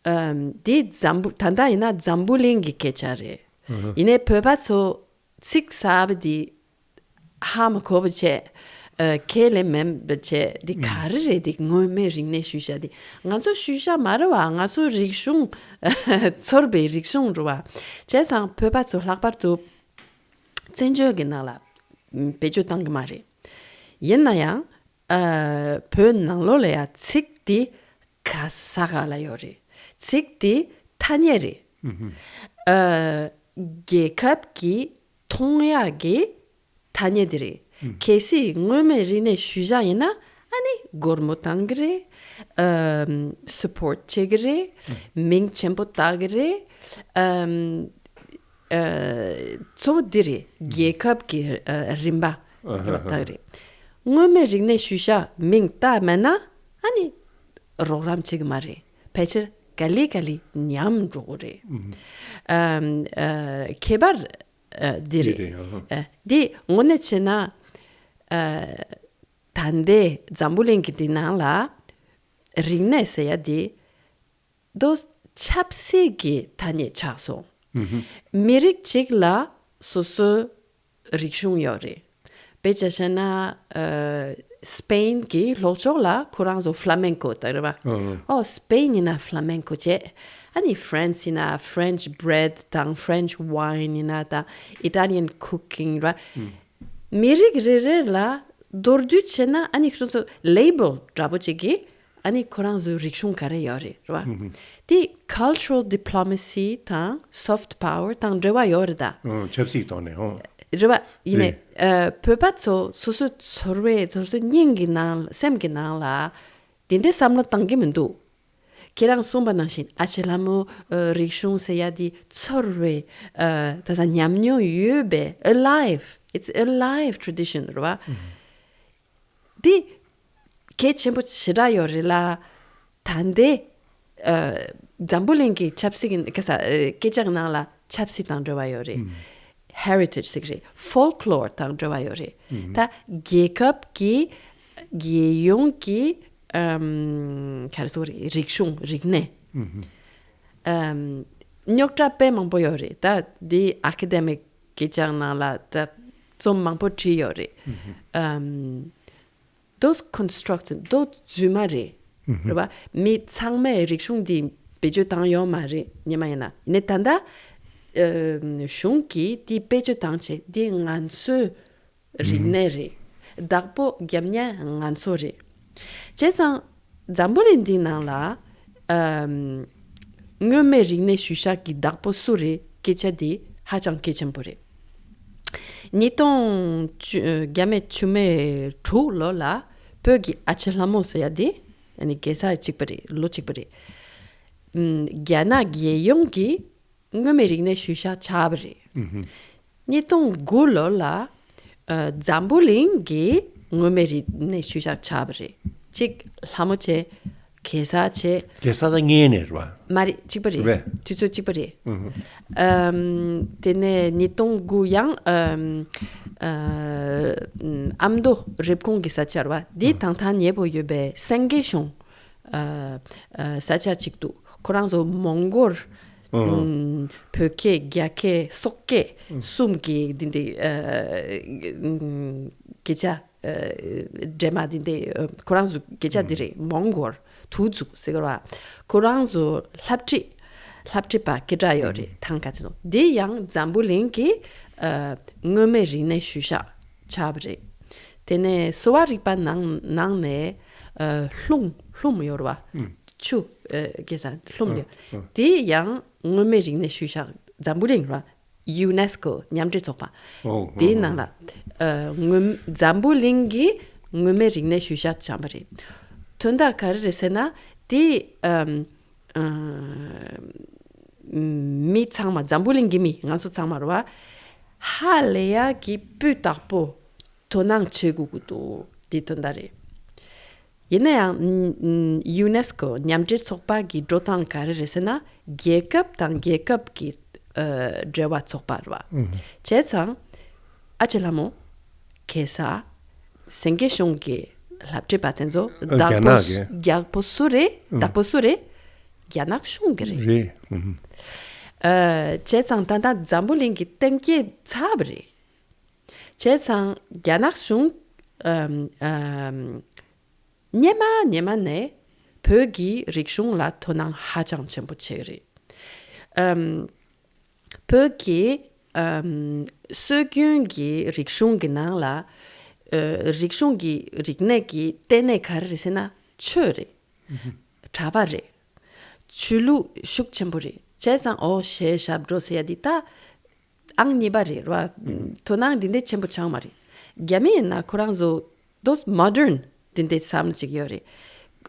ཨམ། འདི་འཛམ་བུ། ད་ལྟ་ཡིན་ན་འཛམ་བུ་གླིང་གི་སྐད་ཆ་རེད། ཨོ་ཧོ། ཡིན་ནའི་བོད་པ་ཚོ་ཚིག་གསར་པ་འདི་ཧ་མ་གོ་བ་བྱས། ཨ། ཁས་ལེན་མེད་པ་བྱས། འདི་ག་རེ་རེད། འདི་མངོན་མེད་རིག་གནས་ཤུལ་བཞག་འདི་ང་ཚོ་ཤུལ་བཞག་མ་རེད་བ། ང་ཚོ་རིག་གཞུང་ཚོར་བའི་རིག་གཞུང་རེད་བ། བྱས་ཙང་བོད་པ་ཚོ་ལྷག་པར་དུ་བཙན་བྱོལ་གྱི་ནང་ལ་བེད་སྤྱོད་བཏང་གི་མ་རེད། ཡིན་ན་ཡང་ཨ། བོད་ནང་ལོགས་ལ་ཡང་ཚིག་འདི་ག་ས་ག་ལ་ཡོད་རེད། ཚིག་འདི་ཐ་སྙད་རེད། ཨ། རྒྱལ་ཁབ་ཀྱི་མཐོང་ཡག་གི་ཐ་སྙད་འདི་རེད། གལ་སྲིད་མངོན་མེད་རིག་གནས་ཤུལ་བཞག་ཡིན་ན་ཨ་ནི་སྒོར་མོ་བཏང་གི་རེད། ཨ། support བྱེད་ཀྱི་རེད། མིང་ཆེན་པོ་བཏགས་ཀྱི་རེད། ཨ། ཨ། གཙོ་བོ་འདི་རེད། རྒྱལ་ཁབ་ཀྱི་ཨ། རིན་པ་རིན་པ་བཏགས་རེད། མངོན་མེད་རིག་གནས་ཤུལ་བཞག་མིང་བཏགས་མེད་ན་ཨ་ནི་རོགས་རམ་བྱེད་ཀྱི་མ་རེད། ཕལ་ཆེར་ག་ལེ་ག་ལེ་ཉམས་འགྲོ་གི་རེད། ཨ། ཨ། ཁྱད་པར་ཨ། འདི་རེད། འདི་རེད། ཨ། འདི་དངོས་གནས་བྱས་ན་ཨ། ད་ལྟའི་འཛམ་བུ་གླིང་གི་འདི་ནང་ལ་རིག་གནས་ཟེར་ཡ་འདི་དོ་ཆབ་སྲིད་ཀྱི་ཐ་སྙད་ཆགས་སོང་། མི་རིགས་གཅིག་ལ་སོ་སོའི་རིག་གཞུང་ཡོད་རེད། དཔེ་ཆ་བཞག་ན་ཨ། སི་པེན་གྱི་ལྷོ་ཕྱོགས་ལ་ཁོ་རང་ཚོ་ཕ་ལ་མེན་ཀོ་ལྟ་རེད་བ། ཨོ། སི་པེན་ཡིན་ན་ཕ་ལ་མེན་ཀོ་བྱས། ཨ་ནི་ཕ་རན་སི་ཡིན་ན་French bread དང་French wine ཡིན་ན་དང་Italian cooking ར། མི་རིགས་རེ་རེ་ལ་མདོར་བསྡུས་བྱས་ན་ཨ་ནི་ཁོ་ཚོ་ལེ་བལ་འདྲ་པོ་ཅིག་གིས་ཨ་ནི་ཁོ་རང་ཚོའི་རིག་གཞུང་ག་རེ་ཡོད་རེད་རེད་བ། དེ་cultural diplomacy དང་soft power དང་འབྲེལ་བ་ཡོད་རེད་ད། ཨོ། ཆབ་སྲིད་ཐོག་ནས་ཨོ། རེད་བ། ཡིན་ནའི་རེད། ཨ། བོད་པ་ཚོ་སོ་སོའི་ཚོར་བའི་སོ་སོའི་སྙིང་གི་ནང་སེམས་ཀྱི་ནང་ལ་དེ་འདྲའི་བསམ་བློ་བཏང་གི་མི་འདུག་ཁྱེད་རང་གསུངས་པ་ནང་བཞིན་ཨ་ཅེ་ལྷ་མོ་ཨ། རིག་གཞུང་ཟེར་ཡ་དེ་ཚོར་བའི་ཨ། ད་ས་ཉམས་མྱོང་ཡོད་པའི་alive, it's alive tradition རེད་བ། འདི་གལ་ཆེན་པོ་ཞེ་དྲག་ཡོད་རེད་ལ། ད་ལྟའི་ཨ། འཛམ་བུ་གླིང་གི་ཆབ་སྲིད་ཀྱི་ག་ས་ཨ། སྐད་ཆ་གི་ནང་ལ་ཆབ་སྲིད་དང་འབྲེལ་བ་ཡོད་རེད། heritage ཟེར་གི་རེད། folklore དང་འབྲེལ་བ་ཡོད་རེད། ད་རྒྱལ་ཁབ་ཀྱི་རྒྱལ་ཡོངས་ཀྱི་ཨམ། ག་རེ་ཟེར་དགོས་རེད། རིག་གཞུང་རིག་གནས། ཨམ། རྙོག་དྲ་དཔེ་མང་པོ་ཡོད་རེད། ད་འདི་academic སྐད་ཆ་ནང་ལ་ད་རྩོམ་མང་པོ་བྲིས་ཡོད་རེད། ཨམ། Those constructs, those རྫུན་མ་རེད། རེད་བ། མི་ཚང་མས་རིག་གཞུང་འདི་བེད་སྤྱོད་བཏང་ཡོད་མ་རེད། སྔོན་མ་ཡིན་ན། ཡིན་ནའི་ད་ལྟ་ཨམ། གཞུང་གིས་འདི་བེད་སྤྱོད་བཏང་བྱས། འདི་ང་ཚོའི་རིག་གནས་རེད། བདག་པོ་རྒྱབ་མཁན་ང་ཚོ་རེད། བྱས་ཙང་འཛམ་བུ་གླིང་འདི་ནང་ལ་ཨམ། སྔོན་མའི་རིག་གནས་ཤུལ་བཞག་གི་བདག་པོ་སུ་རེད་སྐད་ཆ་འདི་ཧ་ཅང་གལ་ཆེན་པོ་རེད། ཉིས་སྟོང་བཅུ་བརྒྱ་མེད་བཅུ་མེད་དྲུག་ལོ་ལ་བོད་ཀྱི་ཨ་ཆེ་ལྷ་མོ་ཟེར་ཡ་འདི་ཨ་ནི་རྒྱལ་ས་གཅིག་པ་རེད། ལོ་གཅིག་པ་རེད། ཨམ། རྒྱ་ནག་རྒྱལ་ཡོངས་ཀྱི་སྔོན་མའི་རིག་གནས་ཤུལ་བཞག་ཆགས་པ་རེད། ཉིས་སྟོང་དགུ་ལོ་ལ་ཨ། འཛམ་བུ་གླིང་གི་སྔོན་མའི་རིག་གནས་ཤུལ་བཞག་ཆགས་པ་རེད། གཅིག་ལྷ་མོ་བྱས། གེ་སར་བྱས། གེ་སར་ད་སྔོན་ནས་རེད་བ། མ་རེད། གཅིག་པ་རེད། རེད། དུས་ཚོད་གཅིག་པ་རེད། ཨམ། དེ་ནས་ཉིས་སྟོང་དགུ་ཡང་ཨམ། ཨ། ཨ་མདོ་རེབ་གོང་གི་ས་ཆ་རེད་བ། འདི་དང་ཐག་ཉེ་པོ་ཡོད་པའི་སེང་གེ་གཞོང་ཨ། ཨ། ས་ཆ་གཅིག་འདུག་ཁོ་རང་ཚོ་མོང་གོལ། ཨང་། ཨམ། བོད་སྐད། རྒྱ་སྐད། སོག་སྐད་གསུམ་གྱི་འདི་འདི་ཨ། ཨམ། སྐད་ཆ་ཨ། འདྲེས་མ་འདི་འདི་ཨ། ཁོ་རང་ཚོ་སྐད་ཆ་འདི་རེད། མོང་གོལ་ཐུའུ་ཛུ་ཟེར་གི་རེད་བ། ཁོ་རང་ཚོ་ལྷ་བྲིས་ལྷ་བྲིས་པ་སྐད་གྲགས་ཡོད་རེད། ཐང་ག་ཚོ་འདི་ཡང་འཛམ་བུ་གླིང་གི་ཨ། སྔོན་མའི་རིག་གནས་ཤུལ་བཞག་ཆགས་པ་རེད། དེ་ནས་གསོ་བ་རིག་པ་ནང་ནང་ནས་ཨ། ལྷུང་ལྷུང་ཡོད་རེད་བ། ཆུ། ཨ། གེ་སར་ལྷུང་ཡོད། དེ་ཡང་སྔོན་མའི་རིག་གནས་ཤུལ་བཞག་འཛམ་བུ་གླིང་ར་ཡུ་ནེ་སི་ཀོ་མཉམ་འབྲེལ་ཚོགས་པ། དེའི་ནང་ལ་ཨ། སྔོན་འཛམ་བུ་གླིང་གི་སྔོན་མའི་རིག་གནས་ཤུལ་བཞག་ཆགས་པ་རེད། དོན་དག་ག་རེ་རེད་ཟེར་ན། དེ་ཨམ། ཨམ། མི་ཚང་མ། འཛམ་བུ་གླིང་གི་མི་ང་ཚོ་ཚང་མ་རེད་བ། ཧ་ལས་ཡག་གི་སྤུས་དག་པོ་དོ་སྣང་བྱེད་དགོས་ཀྱི་འདུག་འདི་དོན་དག་རེད། ཡིན་ན་ཡང་ཡུ་ནེ་སི་ཀོ་མཉམ་འབྲེལ་ཚོགས་པ་གི་འགྲོ་སྟངས་ག་རེ་རེད་ཟེར་ན། རྒྱལ་ཁབ་དང་རྒྱལ་ཁབ་ཀྱི་ཨ། འབྲེལ་བ་ཚོགས་པ་རེད་བ། བྱས་ཙང་ཨ་ཅེ་ལྷ་མོ། གེ་སར། སེང་གེ་གཞོང་གི་ལྷ་བྲིས་པ་དེ་ཚོ་བདག་པོ་རྒྱ་ནག་གི། བདག་པོ་སུ་རེད། བདག་པོ་སུ་རེད། རྒྱ་ནག་གཞུང་གི་རེད། རེད། ཨ། བྱས་ཙང་ད་ལྟ་འཛམ་བུ་གླིང་གི་སྟེང་སྐྱེས་ཚར་བ་རེད། བྱས་ཙང་རྒྱ་ནག་གཞུང་ཨམ། ཨམ། སྔོན་མ་སྔོན་མ་ནས་བོད་ཀྱི་རིག་གཞུང་ལ་དོ་སྣང་ཧ་ཅང་ཆེན་པོ་བྱས་རེད། ཨམ། བོད་ཀྱི་ཨམ། སྲོལ་རྒྱུན་གྱི་རིག་གཞུང་གི་ནང་ལ་ཨ། རིག་གཞུང་གི་རིག་གནས་ཀྱི་ལྟེ་གནས་ག་རེ་རེད་ཟེར་ན་ཆོས་རེད། གྲྭ་པ་རེད། ཆོས་ལུགས་ཤུགས་ཆེན་པོ་རེད། བྱས་ཙང་འོ་གཞས་ཞབས་བྲོ་ཟེར་ཡ་འདི་ད་ཨང་གཉིས་པ་རེད་ར། དོ་སྣང་འདི་འདྲ་ཆེན་པོ་ཆགས་མ་རེད། རྒྱ་མི་ཡིན་ན་ཁོ་རང་ཚོ་those modern འདི་འདྲའི་བསམ་བློ་ཅིག་ཡོད་རེད།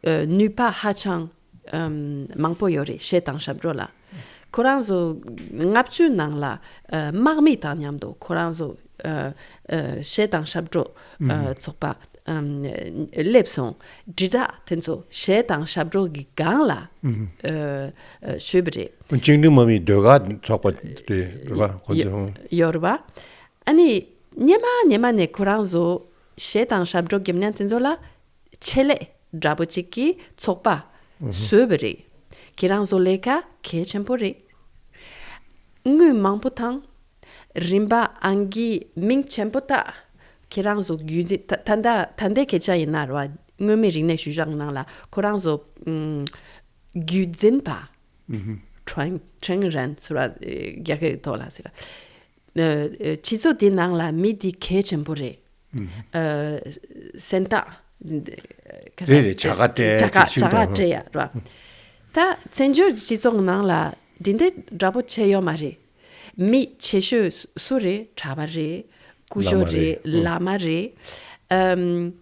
ཨ། ནུས་པ་ཧ་ཅང་ཨམ། མང་པོ་ཡོད་རེད། གཞས་དང་ཞབས་བྲོ་ལ། ཁོ་རང་ཚོ་ལྔ་བཅུ་ནང་ལ་ཨ། དམག་མི་དང་མཉམ་དུ་ཁོ་རང་ཚོ་ཨ། ཨ། གཞས་དང་ཞབས་བྲོ་ཨ། ཚོགས་པ་ཨམ། སླེབས་སོང་། དྲིལ་བསྒྲགས་དེ་ཚོ་གཞས་དང་ཞབས་བྲོ་གི་སྒང་ལ་ཨ། ཨ། ཞུས་པ་རེད། བཅིངས་འགྲོལ་དམག་མིའི་ཟློས་གར་ཚོགས་པ་རེད་བ། ཁོ་ཚོ་ཡོད་རེད་བ། ཨ་ནི་སྔོན་མ་སྔོན་མ་ནས་ཁོ་རང་ཚོ་གཞས་དང་ཞབས་བྲོ་རྒྱབ་མཁན་དེ་ཚོ་ལ་ཆེད་ལས་འདྲ་པོ་ཅིག་གི་ཚོགས་པ་བཟོས་པ་རེད། ཁྱེད་རང་ཚོ་ལས་ཀ་གལ་ཆེན་པོ་རེད། དངུལ་མང་པོ་དང་རིན་པ་ཨང་ཀི་མིང་ཆེན་པོ་བཏགས། ཁྱེད་རང་ཚོ་རྒྱུད་འཛིན་ད་ད་ད་ལྟའི་སྐད་ཆ་ཡིན་ན་རེད་བ། སྔོན་མའི་རིག་གནས་ཤུལ་བཞག་ནང་ལ་ཁོ་རང་ཚོ་ཨུམ། རྒྱུད་འཛིན་པ། ཁྲེང་ཁྲེང་རན་ཟེར་བ་རྒྱ་སྐད་ཐོག་ལ་ཟེར། ཨ། སྤྱི་ཚོགས་འདི་ནང་ལ་མི་འདི་གལ་ཆེན་པོ་རེད། ཨ། སེམས་ཐག་རེད་རེད། བྱ་དགའ་སྤྲད་བྱ་དགའ་ཅིག་བྱ་དགའ་སྤྲད་ཡ་རེད་བ། ད་བཙན་བྱོལ་སྤྱི་ཚོགས་ནང་ལ་འདི་འདྲ་འདྲ་པོ་བྱས་ཡོད་མ་རེད། མི་ཆེ་ཤོས་སུ་རེད། གྲྭ་པ་རེད། སྐུ་ཞབས་རེད། བླ་མ་རེད། ཨམ།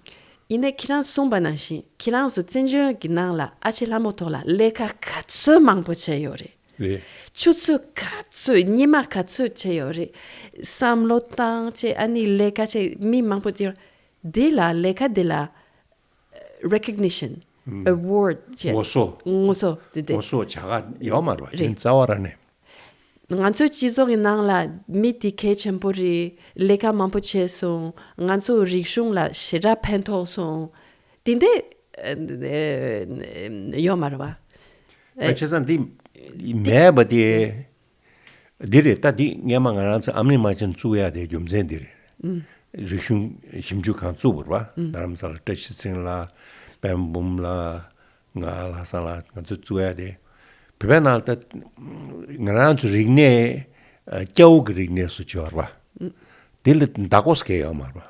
ཡིན་ནའི་ཁྱེད་རང་གསུངས་པ་ནང་བཞིན་ཁྱེད་རང་ཚོ་བཙན་བྱོལ་གྱི་ནང་ལ་ཨ་ཅེ་ལྷ་མོ་ཐོག་ལ་ལས་ཀ་ག་ཚོད་མང་པོ་བྱས་ཡོད་རེད། རེད། ཆུ་ཚོད་ག་ཚོད་ཉི་མ་ག་ཚོད་བྱས་ཡོད་རེད། བསམ་བློ་བཏང་བྱས་ཨ་ནི་ལས་ཀ་བྱས་མི་མང་པོ་བྱས་ཡོད། འདི་ལ་ལས་ཀ་འདི་ལ་recognition ཨུམ། award བྱས། ངོ་སོ། ངོ་སོ་འདི་འདི། ངོ་སོ་བྱ་དགའ་ཡོད་མ་རེད་བ། རེད། དེ་རྩ་བ་རང་ནས། ང་ཚོའི་སྤྱི་ཚོགས་ཀྱི་ནང་ལ་མི་དེ་གལ་ཆེན་པོ་རེད། ལས་ཀ་མང་པོ་བྱས་སོང་། ང་ཚོའི་རིག་གཞུང་ལ་ཞེ་དྲག་ཕན་ཐོགས་སོང་། དེ་འདྲ་ཡོད་མ་རེད་བ། ཨ། བྱས་ཙང་འདི་མེད་པ་དེ་ འདི་རེད། ད་འདི་སྔས་མ་ང་རང་ཚོ་ཨ་མྱེས་རྨ་ཆེན་བཙུགས་ཡ་དེ་རྒྱུ་མཚན་འདི་རེད། རིག་གཞུང་ཞིབ་འཇུག་ཁང་བཙུགས་པ་རེད་པ། རྡ་རམ་ས་ལ་བཀྲ་ཤིས་ཚེ་རིང་ལགས། པད་མ་འབུམ་ལགས། ང་ལྷ་བཟང་ལགས། ང་ཚོ་བཙུགས་ཡ་དེ། བོད་པའི་ནང་ལ་ད་ང་རང་ཚོ་རིག་གནས། ཨ། སྐྱ་བོ་གི་རིག་གནས་སུ་བརྗོད་པ། དེ་ལ་བདག་པོ་སྐྱེ་ཡོད་མ་རེད་པ།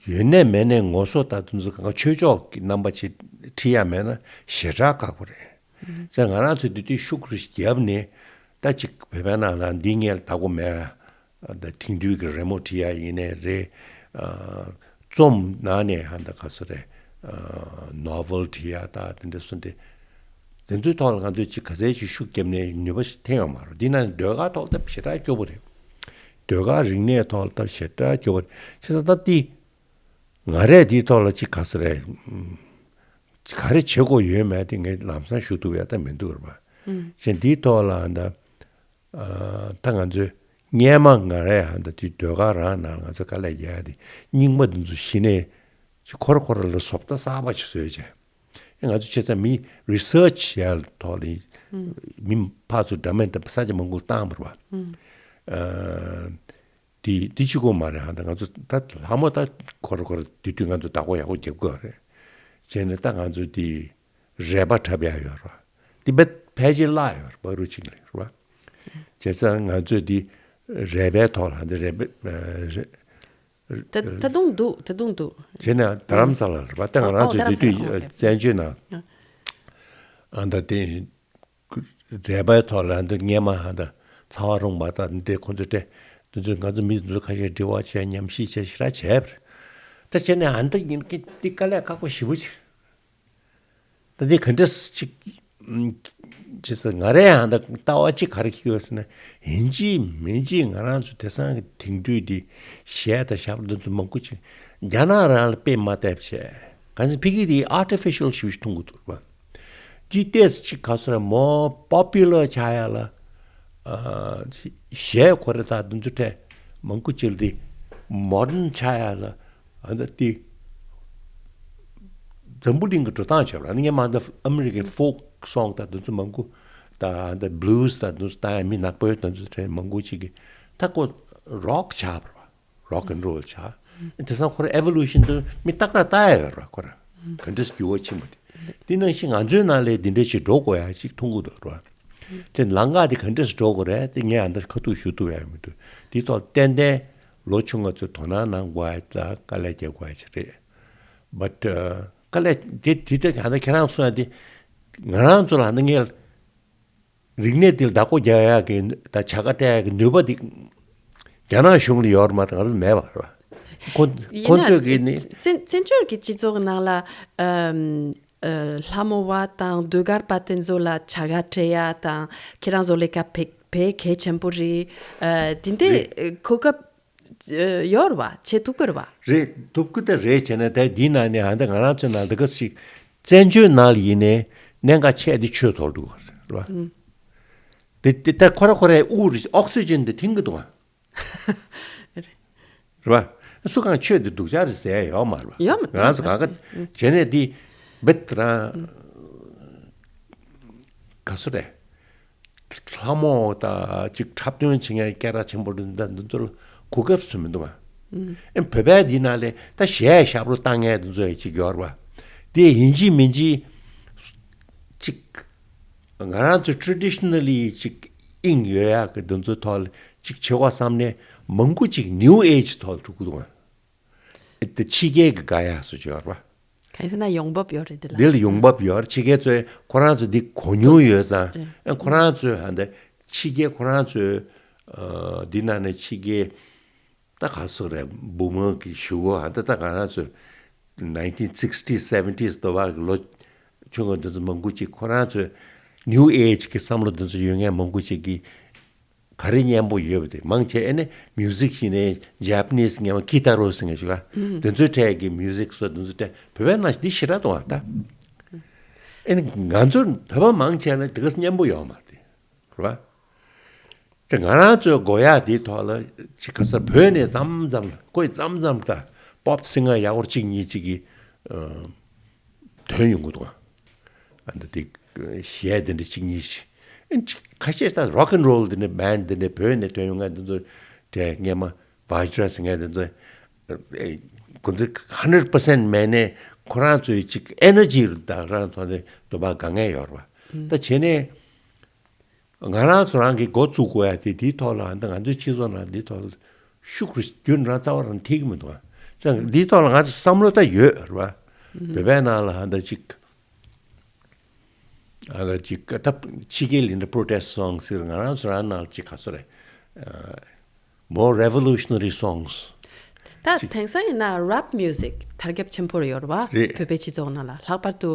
ཡོད་ནས་མེད་ནས་ངོ་སོ་ད་དུང་ཚོ་གང་ག་ཆོས་ཕྱོགས་ཀྱི་རྣམ་པ་ཅིག་ཁྲིད་ཡ་མེད་ན་ཞེ་དྲག་ཁག་པོ་རེད། ཙང་ང་རང་ཚོས་དེ་དུས་ཤུགས་རུ་བརྒྱབ་ནས། ད་ཅིག་བོད་པའི་ནང་ལ་འདི་ངས་བདག་པོ་མེད། ད་དེང་དུས་ཀྱི་རི་མོ་བྲིས་ཡ་ཡིན་ནའི་རེད། ཨ། རྩོམ་ནང་ནས་ཧ་ད་ག་ཚོད་རེད། ཨ། ནོ་ཝེལ་བྲིས་ཡ་ད་དེ་འདྲ་སོང་སྟེ། དེ་ཚོའི་ཐོག་ལ་ང་ཚོས་ཅིག་ག་ཚད་ཅིག་ཤུགས་བརྒྱབ་ནའི་ནུས་པ་ཞིག་ཐོན་ཡོད་མ་རེད། འདི་ནང་ཟློས་གར་ཐོག་ལ་ད་ཞེ་དྲག་སྐྱོ་པོ་རེད། ཟློས་གར་རིག་གནས་ཐོག་ལ་ད་ཞེ་དྲག་སྐྱོ་པོ་རེད། བྱས་ཙང་ད་འདི། ང་རས་འདིའི་ཐོག་ལ་ཅིག་ག་ཚོད་རེད། ག་རེ་བྱེད་དགོས་ཡོད་མེད་དེ་ངས་ལམ་སང་ཞུ་ཐུབ་ཡ་ད་མི་འདུག་རེད་པ། ཨུམ། བྱས་འདིའི་ཐོག་ལ་ད། ཨ། ད་ང་ཚོས་སྔས་མ་ང་རས་ཧ་ད་དེ་ཟློས་གར་རང་ནང་ང་ཚོ་དཀའ་ལས་རྒྱག་ཡ་དེ། རྙིང་པ་འདི་ཚོ་གཞི་ནས་ཅིག་ཁོ་ར་ཁོ་ར་ལ་བཟོ་ལྟ་གསར་པ་ཅིག་བཟོས་བྱས། ཨེ། ང་ཚོ་བྱས་ཙང་མི་རི་སར་ཆི་བྱས་ཐོག་ལ་མི་ཕར་ཚུར་འདྲ་མིན་འདྲ་ས་ཆ་མང་པོ་བཏང་བ་རེད་པ། ཨ། དེ་དེ་གཅིག་པོ་མ་རེད། ཧ་ད་ང་ཚོ་ད་ལྷ་མོ་ད་ཁོ་ར་ཁོ་ར་དེ་དུས་ང་ཚོ་བདག་པོ་ཡག་པོ་རྒྱབ་དགོས་རེད། བྱས་ནས་ད་ང་ཚོ་དེ་རལ་པ་འཁྲབ་ཡ་ཡོད་རེད་པ། དེ་བས་ཕལ་ཆེར་བརླག་ཡོད་རེད་པ། རུ་གཅིག་ལ་རེད་པ། བྱས་ཙང་ང་ཚོས་དེ་རལ་པའི་ཐོག་ལ་ཧ་ད་རལ་པའི། ཨ། རེད། ད་ད་དུང་འདུག་ད་དུང་འདུག་བྱས་ན་རྡ་རམ་ས་ལ་རེད་པ། ད་ང་རང་ཨོ་ཚོ་དེ་དུས། ཨོ། རྡ་རམ་ས་ལ། ཨོ། ཨོ། བཙན་བྱོལ་ནང་། ཨ། ཨ། ད་དེ་རལ་པའི་ཐོག་ལ་འདི་སྔས་མ་ཧ་ད་ཚ་བ་རུང་བ་ད་འདི་ཁོ་ཚོས་སྤྲད། འདི་ཚོས་ང་ཚོ་མི་འདི་ཚོ་ཁ་ཤས་འབྲེལ་བ་བྱས། མཉམ་ཞུགས་བྱས་ཞེ་དྲག་བྱས་པ་རེད། ད་བྱས་ནས་ཨ་ད་ཡིན་གྱི་འདི་དཀའ་ལས་ཁག་པོ་ཞེ་པོ་ཅིག་ད་འདི་ག་འདྲས་ཅིག་ཅེས་ང་རའི་ཧ་ད་ལྟ་བ་ཅིག་ག་རེ་ཤེས་ཡོད་ཟེར་ན། ཡིན་གཅིག་མིན་གཅིག་ང་རང་ཚོ་དེང་སང་གི་དེང་དུས་འདི་གཞས་དང་ཞབས་བྲོ་འདི་ཚོ་མང་པོ་ཅིག་རྒྱ་ནག་རང་ལ་དཔེ་མ་བལྟས་པ་བྱས། གང་ཟེར་ཕ་གི་དེ་ཨར་ཊི་ཕི་ཤལ་ཞེ་པོ་ཅིག་མཐོང་གི་འདུག་པ། ཅིག་ཏོག་ཙམ་ཅིག་ག་ཚོད་རེད། མོ་པོ་པུ་ལར་ཆགས་ཡ་ལ། ཨ། གཞས་ཁོ་རེ་ད་འདི་ཚོ་འདྲ་མང་པོ་ཅིག་ལ་དེ་མོ་ཌན་ཆགས་ཡ་ལ། ཨ། ད་དེ་འཛམ་བུ་གླིང་གི་འགྲོ་སྟངས་བྱས་པ་རེད། སྔས་མ་ད་ཨ་མི་རི་ཀའི་ཕོག་སོང་ད་འདི་ཚོ་མང་པོ། ད་ད་བྷུ་ལུ་སི་ད་འདི་ཚོ་ད་མི་ནག་པོའི་ད་འདི་ཚོ་འདྲ་མང་པོ་ཅིག་གིས་ད་ཁོ་རོག་ཆགས་པ་རེད། རོག་ཨེན་རོལ་ཆགས། དེང་སང་ཁོ་ར་ཨེ་ཝོ་ལུ་ཤན་དུ་མི་ཏག་ཏག་ལྟ་ཡ་ཡོད་རེད། ཁོ་ར་ག་འདྲས་འགྱུར་བ་ཕྱིན་པ་དེ། དེ་ནང་བཞིན་ང་ཚོའི་ནང་ལ་དེ་འདྲས་ཞིག་འགྲོ་དགོས་ཡ་ཞིག་མཐོང་གི་འདུག་ར། དེ་ལམ་ཁ་དེ་ག་འདྲས་འགྲོ་དགོས་རེད་དེ་ངས་ཨ་འདྲ་ཁ་ཐུག་ཞུ་ཐུབ་ཡ་མི་འདུག་དེ་ཐོག་ཏན་ཏན་ལོ་ཆུང་ང་ཚོས་དོ་སྣང་གནང་དགོས་ཡ་དང་དཀའ་ལས་རྒྱག་དགོས་ཡ་ཞིག་རེད། བཊ། ཨ། དཀའ་ལས་དེ་དེ་ལྟར་གང་ལྟར་ཁྱེད་རང་གསུངས་ཡ་དེ་ང་རང་ཚོ་ལ་ཨ་འདྲ་ངས་རིག་གནས་འདི་ལ་བདག་པོ་རྒྱག་ཡག་གི་དང་བྱ་དགའ་སྤྲད་ཡག་གི་ནུས་པ་འདི་རྒྱ་ནག་གཞུང་ལ་ཡོད་རེད་མ་གཏོགས་ང་ཚོ་མེད་པ་རེད་པ། ཁོ་ཡིན་ཁོ་ན་ཚོས་ཀྱིས་ནི། བཙན་བཙན་བྱོལ་གྱི་སྤྱི་ཚོགས་ནང་ལ། ཨམ། ཨ། ལྷ་མོ་བ་དང་ཟློས་གར་པ་དེ་ཚོ་ལ་བྱ་དགའ་སྤྲད་ཡ་དང་ཁྱེད་རང་ཚོ་ལས་ཀ་དཔེ་དཔེ་གལ་ཆེན་པོ་རེད། ཨ། དེ་འདྲའི། རེད། ཨ། གོ་སྐབས། ཨ། ཡོད་རེད་པ། བྱེད་ཐུབ་ཀྱི་རེད་པ། རེད། ཐུབ་ཀྱི་ད་རེད། བྱས་ན་ད་འདིའི་ནང་ནས་ཨ་འདི་ང་རང་ཚོའི་ནང་འདི་ག་ཞིག་བཙན་བྱོལ་ནང་ལ་ཡིན་ནའི་གནད་འགག་ཆེ་འདི་ཆོས་ཐོག་འདུག་རེད་པ། ཨུམ། དེ་དེ་ད་ཁོ་ར་ཁོ་རའི་དབུགས་རེད། ཨོག་སི་ཇན་འདི་འཐེན་གྱི་འདུག་ཨ། རེད། རེད་པ། སུ་གང་ཆོས་འདི་སྡུག་ཅག་རེད་ཟེར་ཡ་ཡོད་མ་རེད་པ། ཡོད་མ་རེད། ང་རང་ཚོ་གང་ག་ཨུམ། བྱས་ནས་འདི་བེད་རང་ག་སུ་རེད། ལྷ་མོ་དང་ཅིག་འཁྲབ་སྟོན་བྱེད་མཁན་སྐད་གྲགས་ཆེན་པོ་འདི་འདི་ཚོ་ལ་གོ་སྐབས་སུ་མི་འདུག་ག་ཨུམ། ཨེ། བོད་པའི་འདི་ནང་ལ་ད་གཞས་ཞབས་བྲོ་བཏང་མཁན་འདི་ཚོ་ཡི་ཅིག་ཡོད་རེད་པ། དེ་ཡིན་གཅིག་མིན་གཅིག་ཅིག་ང་རང་ཚོ་ཊི་རེ་ཌི་ཤི་ནལ་ལི་ཅིག་དབྱིངས་ཡོད་ཡག་གི་འདི་ཚོའི་ཐོག་ལ་ཅིག་བྱེད་དགོས་བསམ་ནས་མང་པོ་ཅིག་ནིའུ་ཨེཇ་ཐོག་ལ་འགྲོ་གི་འདུག་ག་དེ་ཕྱི་རྒྱལ་གྱི་དགའ་ཡག་སུ་ཅིག་ཡོད་རེད་པ། གང་ཡིན་ཟེར་ན་ཡོང་འབབ་ཡོད་རེད་དེ་ལ། འདི་ལ་ཡོང་འབབ་ཡོད་རེད། ཕྱི་རྒྱལ་ཚོས་ཁོ་རང་ཚོ་འདི་གོ་མྱོང་ཡོད་ཙང་། རེད། ཨ། ཁོ་རང་ཚོས་ཧ་འདི་ཕྱི་རྒྱལ་ཁོ་རང་ཚོས། ཨ། འདི་ནང་ནས་ཕྱི་རྒྱལ་ད་ག་སོག་རེད། འབུ་མ་གི་གཞུག་གུ་ཧ་འདི་ད་ང་རང་ཚོས་ནའིན་ཊིན་སིགས་ཊི་སེ་ཝེན་ཊི་སི་དོ་བ་གི་ལོ་ཆུང་ངུ་འདི་ཚོ་མང་པོ་ཅིག་ཁོ་རང་ཚོས་ནིའུ་ཨེཇ་གི་བསམ་བློ་འདི་ཚོ་ཡོད་མཁན་མང་པོ་ཅིག་གིས། ག་རེ་སྙན་པོ་ཡོད་པ་དེ་མང་ཆེ་ཨེ་ནས་མིའུ་ཟིག་ཞིག་ནས་ཇ་པ་ནིས་སྙན་པ་ཀི་ཏཱ་རོ་ཟེར་མཁན་ཞིག་ཨ། ཨུམ། དེ་ཚོའི་གྲས་ཀྱི་མིའུ་ཟིག་སོགས་དེ་ཚོའི་གྲས་བོད་པའི་ནང་བཞིན་འདི་ཞེ་དྲག་འདུག་ཨ། ད་ཨེ་ནས་ང་ཚོ་བོད་པ་མང་ཆེ་ལ་དེ་ག་སྙན་པོ་ཡོད་མ་རེད་རེད་པ། དེ་ང་རང་ཚོའི་དགོས་ཡག་དེའི་ཐོག་ལ་ཅིག་ག་ས་བོད་ནས་མཚམས་མཚམས་ལ་ཁོས་མཚམས་མཚམས་ད་པོབ་སིང་གར་ཡག་པོ་གཅིག་གཉིས་གཅིག་གིས། ཨ། ཐོན་ཡོང་གི་འདུག་ཨ། ཨ་འདི་དེ་གཞས་དེ་འདྲ་གཅིག་གཉིས་ཤིག་ ཨ་ནི་ཅིག་ཁ་ཤས་ད་rock and roll འདི་འདྲ་band འདི་འདྲ་བོད་ནས་ཐོན་ཡོང་མཁན་འདི་ཚོ་དེ་སྔས་མ་Vajra ཟེར་མཁན་འདི་ཚོ་ཨེ་ཁོ་ཚོ་hundred percent མེད་ནས་ཁོ་རང་ཚོའི་ཅིག་energy དང་རང་ཚོ་ནས་འདོད་པ་དགའ་མཁན་ཡོད་རེད་པ། ད་བྱས་ནས་ང་རང་ཚོ་རང་གི་འགོ་བཙུགས་དགོས་ཡ་དེ་འདིའི་ཐོག་ལ་ད་ང་ཚོའི་སྤྱི་ཚོགས་ནང་འདིའི་ཐོག་ལ་ཤུགས་རྒྱུན་རང་རྩ་བ་རང་ཐེག་གི་མི་འདུག་ཨ། ཙང་འདིའི་ཐོག་ལ་ང་ཚོ་བསམ་བློ་ད་ཡོད་རེད་པ། བོད་པའི་ནང་ལ་ཧ་ད་ཅིག་ཨ་ད་ཅིག་ད་ཕྱི་རྒྱལ་ལ་འདི་protest song ཟེར། ང་རང་ཚོ་རང་ནང་ལ་ཅིག་ག་ཚོད་རེད། more revolutionary songs ད་དེང་སང་ཡིན་ན་rap music དར་ཁྱབ་ཆེན་པོ་ཡོད་རེད་པ། རེད། བོད་པའི་སྤྱི་ཚོགས་ནང་ལ་ལྷག་པར་དུ་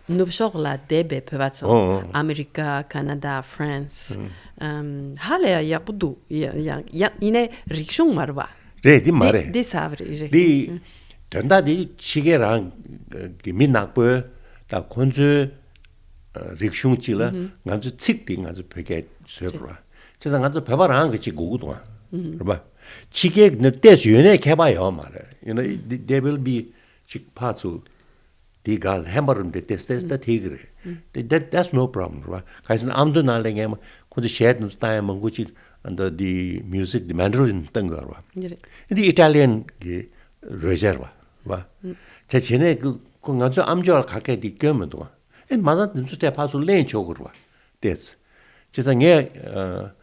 ནུབ་ཕྱོགས་ལ་བསྡད་པའི་བོད་པ་ཚོ། ཨོ་ཨོ། ཨ་མི་རི་ཀ་ཁ་ན་ཌ་ཧྥ་རན་སི་ཧ་ལས་ཡག་པོ་འདུག་ཡ་ཡ་ཡ་ཡིན་ནའི་རིག་གཞུང་མ་རེད་པ། རེད། འདི་མ་རེད། འདི་ཟབ་རེད་རེད། འདི་དོན་དག་འདི་ཕྱི་རྒྱལ་རང་གི་མི་ནག་པོའི་ད་ཁོང་ཚོའི་རིག་གཞུང་གཅིག་ལ་ང་ཚོའི་ཚིག་འདི་ང་ཚོ་བོད་སྐད་བཟོས་པ་རེད་པ། བྱས་ཙང་ང་ཚོ་བོད་པ་རང་གི་ཅིག་དགོས་ཀྱི་འདུག་ཨ། རེད་པ། ཕྱི་རྒྱལ་གྱི་ནི་ཏོག་ཙམ་ཡོད་ནའི་ཁྱད་པར་ཡོད་མ་རེད། you know they will be ཅིག་ཕར་ཚུར་དེ་ག་ལ་ཧན་པ་རུ་འདྲེ་ཏེ་སྟེ་སྟ་དེ་གི་རེད། དེ་that that's no problem རེད་པ། གལ་སྲིད་ཨ་མདོ་ནང་ལ་ངས་མ་ཁོ་ཚོ་གཞས་དེ་ཚོ་བཏང་ཡ་མང་པོ་ཅིག་ཨ་མདོ་དེ་music དེ་Mandarin གཏོང་གི་རེད་པ། རེད། འདི་Italian གི་རོལ་ཆ་རེད་པ། བྱས་བྱས་ནས་ཁོ་ང་ཚོའི་ཨ་མཆོག་ལ་ག་གས་དེ་སྐྱོན་མི་འདུག་ཨ། ཨེ་མ་ཚང་དེ་ཚོ་སྤྲད་ཕར་ཚུར་ལེན་ཆོག་གི་རེད་པ། ཏེས། བྱས་ཙང་ངས་ཨ།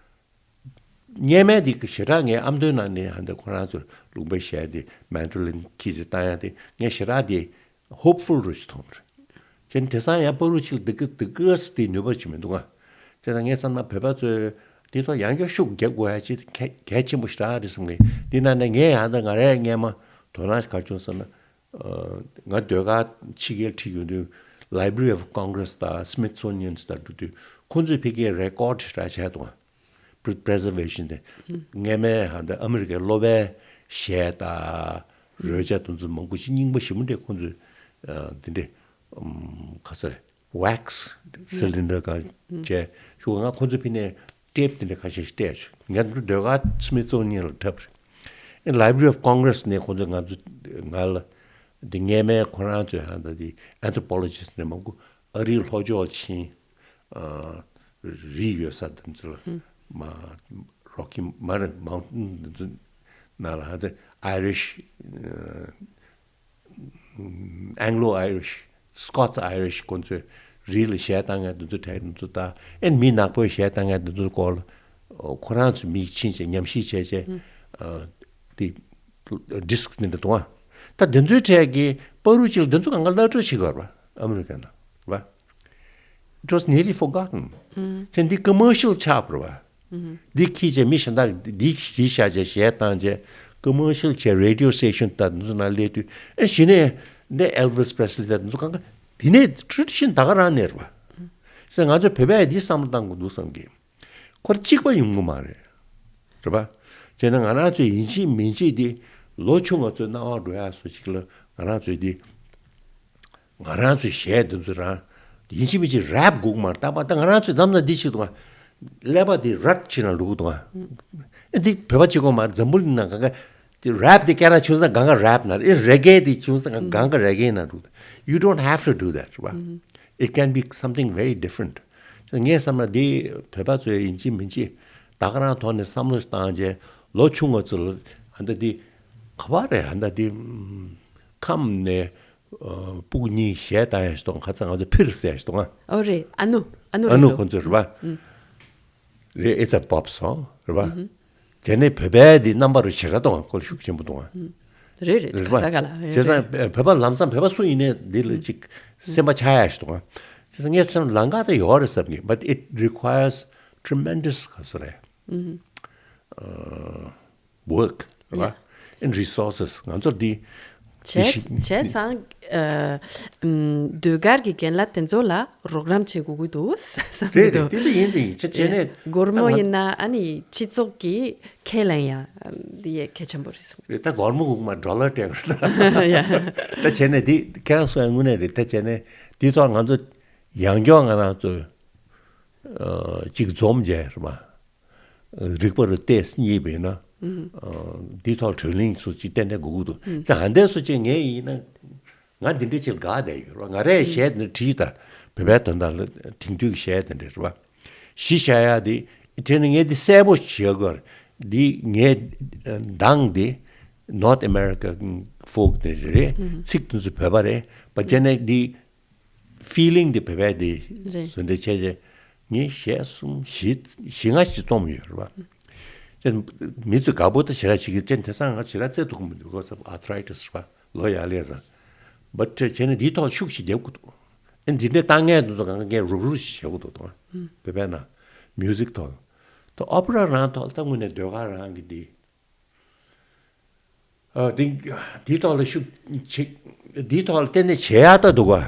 སྔས་མའི་དེ་ཞེ་དྲག་ངའི་ཨ་མདོའི་ནང་ནས་ཧ་འདི་ཁོ་རང་ཚོར་ལུང་པའི་གཞས་དེ་Mandarin གྱིས་ཅིག་བཏང་ཡ་དེ་ངས་ཞེ་དྲག་དེ་hopeful རུ་ཞིག་མཐོང་རེད། བྱས་ནས་དེང་སང་ཡང་པ་རུ་ཅིག་ལ་འདི་གི་འདི་གི་དེ་ནུས་པ་ཅིག་མི་འདུག་ཨ། བྱས་ཙང་ངས་བསམ་ན་བོད་པ་ཚོས་དེ་ཐོག་ཡང་བསྐྱར་ཤུགས་རྒྱབ་དགོས་ཡ་ཅིག་གལ་གལ་ཆེན་པོ་ཞེ་དྲག་རེད་བསམ་གི། དེ་ནང་ནས་ངས་ཡང་ད་ང་རའི་སྔས་མ་དོ་སྣང་ག་རེ་བྱུང་ཟེར་ན། ང་ཟློས་གར་ཕྱི་རྒྱལ་ཁྲིད་ཡོང་དུས་Library of Congress དང་Smithsonian དང་འགྲོ་དུས་ཁོང་ཚོས་ཕ་གིའི་record ར་བྱས་འདུག་ཨ། Pre- preservation དེ་སྔས་མའི་ཧ་འདི་ཨ་མི་རི་ཀའི་སློབ་པའི་གཞས་དང་རོལ་ཆ་དེ་ཚོ་མང་པོ་ཞིག་རྙིང་པ་ཞིམ་པོ་འདྲ་ཁོང་ཚོས་འདི་འདྲ་ག་ཚོད་རེད། wax cylinder གང་བྱས་ཞུ་ང་ཁོང་ཚོས་ཕ་གིའི་tape དེ་འདྲ་ཁ་ཤས་ཤིག་སྤྲད་བྱུང་། ངས་འདི་ཟློས་གར་Smithsonian ལ་འཁྲབ་རེད། Library of Congress ནས་ཁོང་ཚོས་ང་ཚོ་ང་ལ་འདི་སྔས་མའི་ཁོ་རང་ཚོའི་ཧ་ད་འདི་anthropologist ནས་མང་པོ་ཨ་རིའི་ལྷོ་ཕྱོགས་ཕྱིན། རི་ཡོད་ས་དེ་ཚོ་ལ་མ་Rocky མ་རེད་mountain དེ་ཚོ་ནང་ལ་ཧ་ད་Irish Anglo Irish Scots Irish ཁོང་ཚོས་རི་ལ་གཞས་བཏང་མཁན་དེ་ཚོ་གྲས་དེ་ཚོ་དང་ཨེ་མི་ནག་པོའི་གཞས་བཏང་མཁན་དེ་ཚོའི་སྐོར་ལ་ཁོ་རང་ཚོ་མི་ཕྱིན་བྱས་ཉམས་ཞིབ་བྱས་བྱས་དེ་disc དེ་འདྲ་འདུག་ཨ། ད་དེ་ཚོའི་གྲས་ཀྱི་པ་རུ་ཅིག་ལ་དེ་ཚོ་གང་ག་བརླག་འགྲོ་བྱེད་དགོས་རེད་པ། ཨ་མི་རི་ཀ་ནང་རེད་པ། It was nearly forgotten. བྱས་འདི་commercial ཆགས་པ་རེད་པ། འདི་ཁྱི་བྱས་མི་གཞན་དག་འདི་གཞི་བཞག་བྱས་གཞས་བཏང་བྱས་commercial བྱས་radio station དང་འདི་ཚོ་ནང་སླེབས་དུས་ཨེ་གཞི་ནས་འདི་Elvis Presley དང་འདི་ཚོ་གང་ག་དེ་ནས་tradition ད་ག་རང་ནས་རེད་པ། ཟེར་ང་ཚོ་བོད་པས་འདི་བསམ་བློ་བཏང་དགོས་འདུག་བསམ་གི། ཁོ་རང་གཅིག་པ་ཡོང་གི་མ་རེད། རེད་པ། བྱས་ན་ང་རང་ཚོས་ཡིན་གཅིག་མིན་གཅིག་འདི་ལོ་ཆུང་ང་ཚོའི་སྣང་བ་འགྲོ་ཡག་བཟོ་ཅིག་ལ་ང་རང་ཚོས་འདི། ང་རང་ཚོའི་གཞས་འདི་ཚོ་རང་ཡིན་གཅིག་མིན་གཅིག་rap དགོས་མ་རེད། ད་པ་ད་ང་རང་ཚོའི་འཛམ་ན་འདི་བྱེད་དུས་ཀླད་པ་འདི་རད་བྱེད་ན་འགྲོ་གི་འདུག་ཨ། ཨེ་འདི་བོད་པ་གཅིག་པོ་མ་རེད། འཛམ་བུ་གླིང་ནང་གང་ག་འདི་rap འདི་སྐད་གྲགས་ཆུང་ས་གང་ག་rap ན་རེད། ཨེ་reggae འདི་ཆུང་ས་གང་ག་reggae ན་འགྲོ་གི་འདུག You don't have to do that རེད་པ། It can be something very different. ངས་བསམ་ན་འདི་བོད་པ་ཚོས་ཡིན་གཅིག་མིན་གཅིག་ད་ག་རང་ཐོག་ནས་བསམ་བློ་བཏང་རྗེས་ལོ་ཆུང་ང་ཚོ་ལ་ཨ་འདི་འདི་ག་བ་རེད། ཨ་འདི་འདི་ཁམས་ནས། ཨ། སྤུ་གུ་གཉིས་གཞས་བཏང་ཡ་ཞིག་འདུག་ཁ་སང་ང་ཚོ་ཕིར་ཟེར་ཡ་ཞིག་འདུག་ཨོ་རེད། ཨ་ནུ། ཨ་ནུ་ཨ་རེད་ནུ་འདུག་ཁོང་ཚོ་རེད་པ། རེད། It's a pop song རེད་པ། དེ་ནས་བོད་པའི་འདི་རྣམ་པ་རུ་ཞེ་དྲག་འདུག་ཁོ་ལ་ཤུགས་ཆེན་པོ་འདུག་རེད་རེད། རེད་པ། ས་ག་ལ་བྱས་ཙང་བོད་པ་ལམ་སང་བོད་པ་སུ་ཡིན་ནའི་འདི་ལ་ཅིག་སེམས་པ་ཆགས་ཡ་ཞིག་འདུག་བྱས་ཙང་ངས་བསམ་ལམ་ཁ་དེ་ཡོད་རེད་བསམ་གི། But it requires tremendous ག་ཚོད་རེད། work རེད་པ། and resources ང་ཚོར་འདི་བྱས་བྱས་ཙང་ཨ། ཟློས་གར་གྱི་རྒན་ལགས་དེ་ཚོ་ལ་རོགས་རམ་བྱེད་དགོས་ཀྱི་འདུག་བསམ་གྱི་འདུག་རེད་རེད། དེ་ཚོ་ཡིན་དེ་ཡིན་ཆ་བྱས་ནས་སྒོར་མོ་ཡིན་ན་ཨ་ནི་སྤྱི་ཚོགས་ཀྱི་ཁས་ལེན་ཡ་འདི་ཡས་གལ་ཆེན་པོ་རེད་བསམ་གྱི་རེད། ད་སྒོར་མོ་དགོས་མ་ཌོ་ལར་སྤྲད་དགོས་ད་བྱས་ནས་འདི་ཁྱེད་རང་གསུང་ཡ་དངོས་གནས་རེད། ད་བྱས་ནས་འདི་ཐོག་ང་ཚོ་ཡང་སྐྱོ་ང་རང་ཚོ་གཅིག་འཛོམས་བྱས་རེད་པ། རིག་པ་རུ་བལྟས་རྙེད་པས་ན། འདིའི་ཐོག་གྲོས་གླེང་སོགས་ཅིག་ཏན་ཏན་དགོས་ཀྱི་འདུག་ཙང་ཧ་འདས་སུ་ཅིག་ངས་ཡིན་ན་ང་འདི་འདྲ་ཅིག་དགའ་བསྡད་ཡོད་རེད་པ། ང་རས་གཞས་འདི་བྲིས་དང་བོད་པའི་དོན་དག་ལ་དེང་དུས་ཀྱི་གཞས་དེ་འདྲ་རེད་པ། གཞི་བཞག་ཡ་དེ། དེ་ནི་ངས་འདི་གསལ་པོ་བྱེད་དགོས། འདི་ངས་གདངས་འདི་North America folk དེ་རེད། ཚིག་དེ་ཚོ་བོད་པ་རེད་པ། བྱས་ནས་འདི་feeling དེ་བོད་པའི་དེ་རེད། བཟོ་འདྲ་བྱས་བྱས། ངས་གཞས་གསུམ་བཞི་བཞི་ལྔ་ཞིག་རྩོམ་ཡོད་རེད་པ། དེ་མི་ཚོས་དགའ་པོ་ད་ཞེ་དྲག་བྱེད་ཀྱི་ཅན། དེང་སང་ང་ཞེ་དྲག་རྩེ་ཐུབ་ཀྱི་མི་འདུག because of arthritis རེད་པ། ལོ་ཡར་སླེབས་ཙང་། But བྱས་ནས་འདིའི་ཐོག་ཤུགས་ཤིག་རྒྱབ་དགོས་འདུག་ཨེ་འདི་འདྲའི་ལྟ་ངན་དེ་ཚོ་གང་ག་ངས་རུབ་རུབ་ཞིག་བྱེད་དགོས་འདུག་དང་། བོད་པའི་ནང་music ཐོག་ད་opera རང་ཐོག་ད་དངོས་གནས་ཟློས་གར་རང་གི་འདི། ཨ། འདི་འདིའི་ཐོག་ལ་ཤུགས་ཆེ། འདིའི་ཐོག་ལ་ཏན་ཏན་བྱེད་ཡག་ད་འདུག་ག་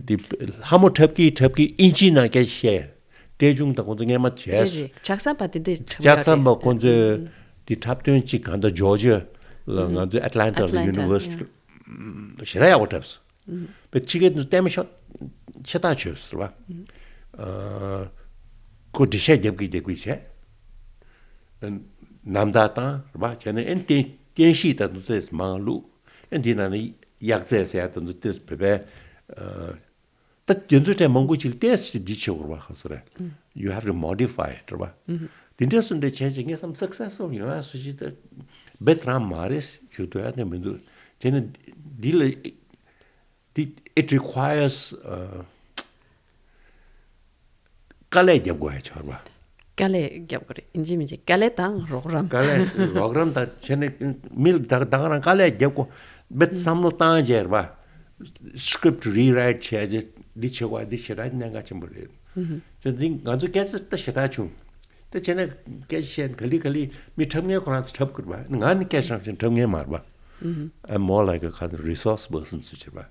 འདི་ལྷ་མོ་འཁྲབ་ཀྱི་འཁྲབ་ཀྱི་ཨིན་ཇིའི་ནང་སྐད་བཤད། ཏེ་ཅུང་དང་ཁོང་ཚོ་སྔས་མ་བྱས། རེད་རེད། ལྕགས་ཟམ་པ་དེ་འདྲས་འཁྲབ་ཡག་ལྕགས་ཟམ་པ་རེད། ཁོང་ཚོས་འདི་འཁྲབ་སྟོན་གཅིག་གང་ལྟར་ཇོར་ཇི་ཡ་ལ་ང་ཚོའི་ཨེཊ་ལན་ཊ་ལ་ཨེཊ་ལན་ཊ་ཡུ་ནི་ཝར་སི་ཊི་ཞེ་དྲག་ཡག་པོ་འཁྲབ་སོང་། པའི་ཕྱི་རྒྱལ་དུ་བལྟས་མ་ཤོག་ཆེ་ཐག་ཆོད་ཟེར་བ། ཁོ་འགྲེལ་བཤད་རྒྱབ་ཀྱི་རྒྱབ་ཀྱི་བྱས། རྣམ་ཐར་དང་རེད་པ། བྱས་ནས་ཨེ་རྟེན་རྟེན་གཞི་ད་དུང་ཚེས་མང་བླུགས། ཨེ་འདི་ནང་ནས་གཡག་རྩེད་ཟེར་ཡ་ད་དུང་ཏེས་བོད་པའི། ད་དེ་ཚོའི་གྲས་མང་པོ་ཅིག་ཏེས་ཅིག་འདི་བྱེད་དགོས་རེད་པ། ག་ཚོད་རེད། You have to modify it རེད་པ། འདི་འདྲ་སུ་འདྲ་བྱས་ཅིག་ངས་བསམ་སག་སེ་སི་ཕུལ་ཡོང་ཡ་སུ་ཞིག་ད་རྦད་རང་མ་རེད་ཞུ་འདོད་ཡ་དེ་མི་འདུག་བྱས་ནས་འདི་ལ། འདི་it requires uh, དཀའ་ལས་རྒྱབ་དགོས་ཡ་ཆགས་པ། དཀའ་ལས་རྒྱབ་དགོས་རེད། ཡིན་གཅིག་མིན་གཅིག་དཀའ་ལས་དང་རོགས་རམ། དཀའ་ལས་རོགས་རམ་དང་བྱས་ནས་མི་ལ་ད་ད་ག་རང་དཀའ་ལས་རྒྱབ་དགོས། རྦད་བསམ་བློ་བཏང་བྱས་རེད་པ། སི་ཀི་རིབ་ཊི་རི་རའིཊ་བྱས་རྗེས་འདི་བྱེད་དགོས། འདི་ཞེ་དྲག་གནད་འགག་ཆེན་པོ་རེད། དེ་འདི་ང་ཚོ་སྐད་ཆ་ད་ཞེ་དྲག་བྱུང་། དེ་བྱས་ནས་སྐད་ཆ་བཤད་ག་ལེ་ག་ལེ་མི་འཁྲབ་མཁན་ཁོ་རང་ཚོ་འཁྲབ་དགོས་རེད་པ། ང་ནི་སྐད་ཆ་བཤད་འཁྲབ་མཁན་མ་རེད་པ། I'm more like a kind of resource person ཚུལ་བྱེད་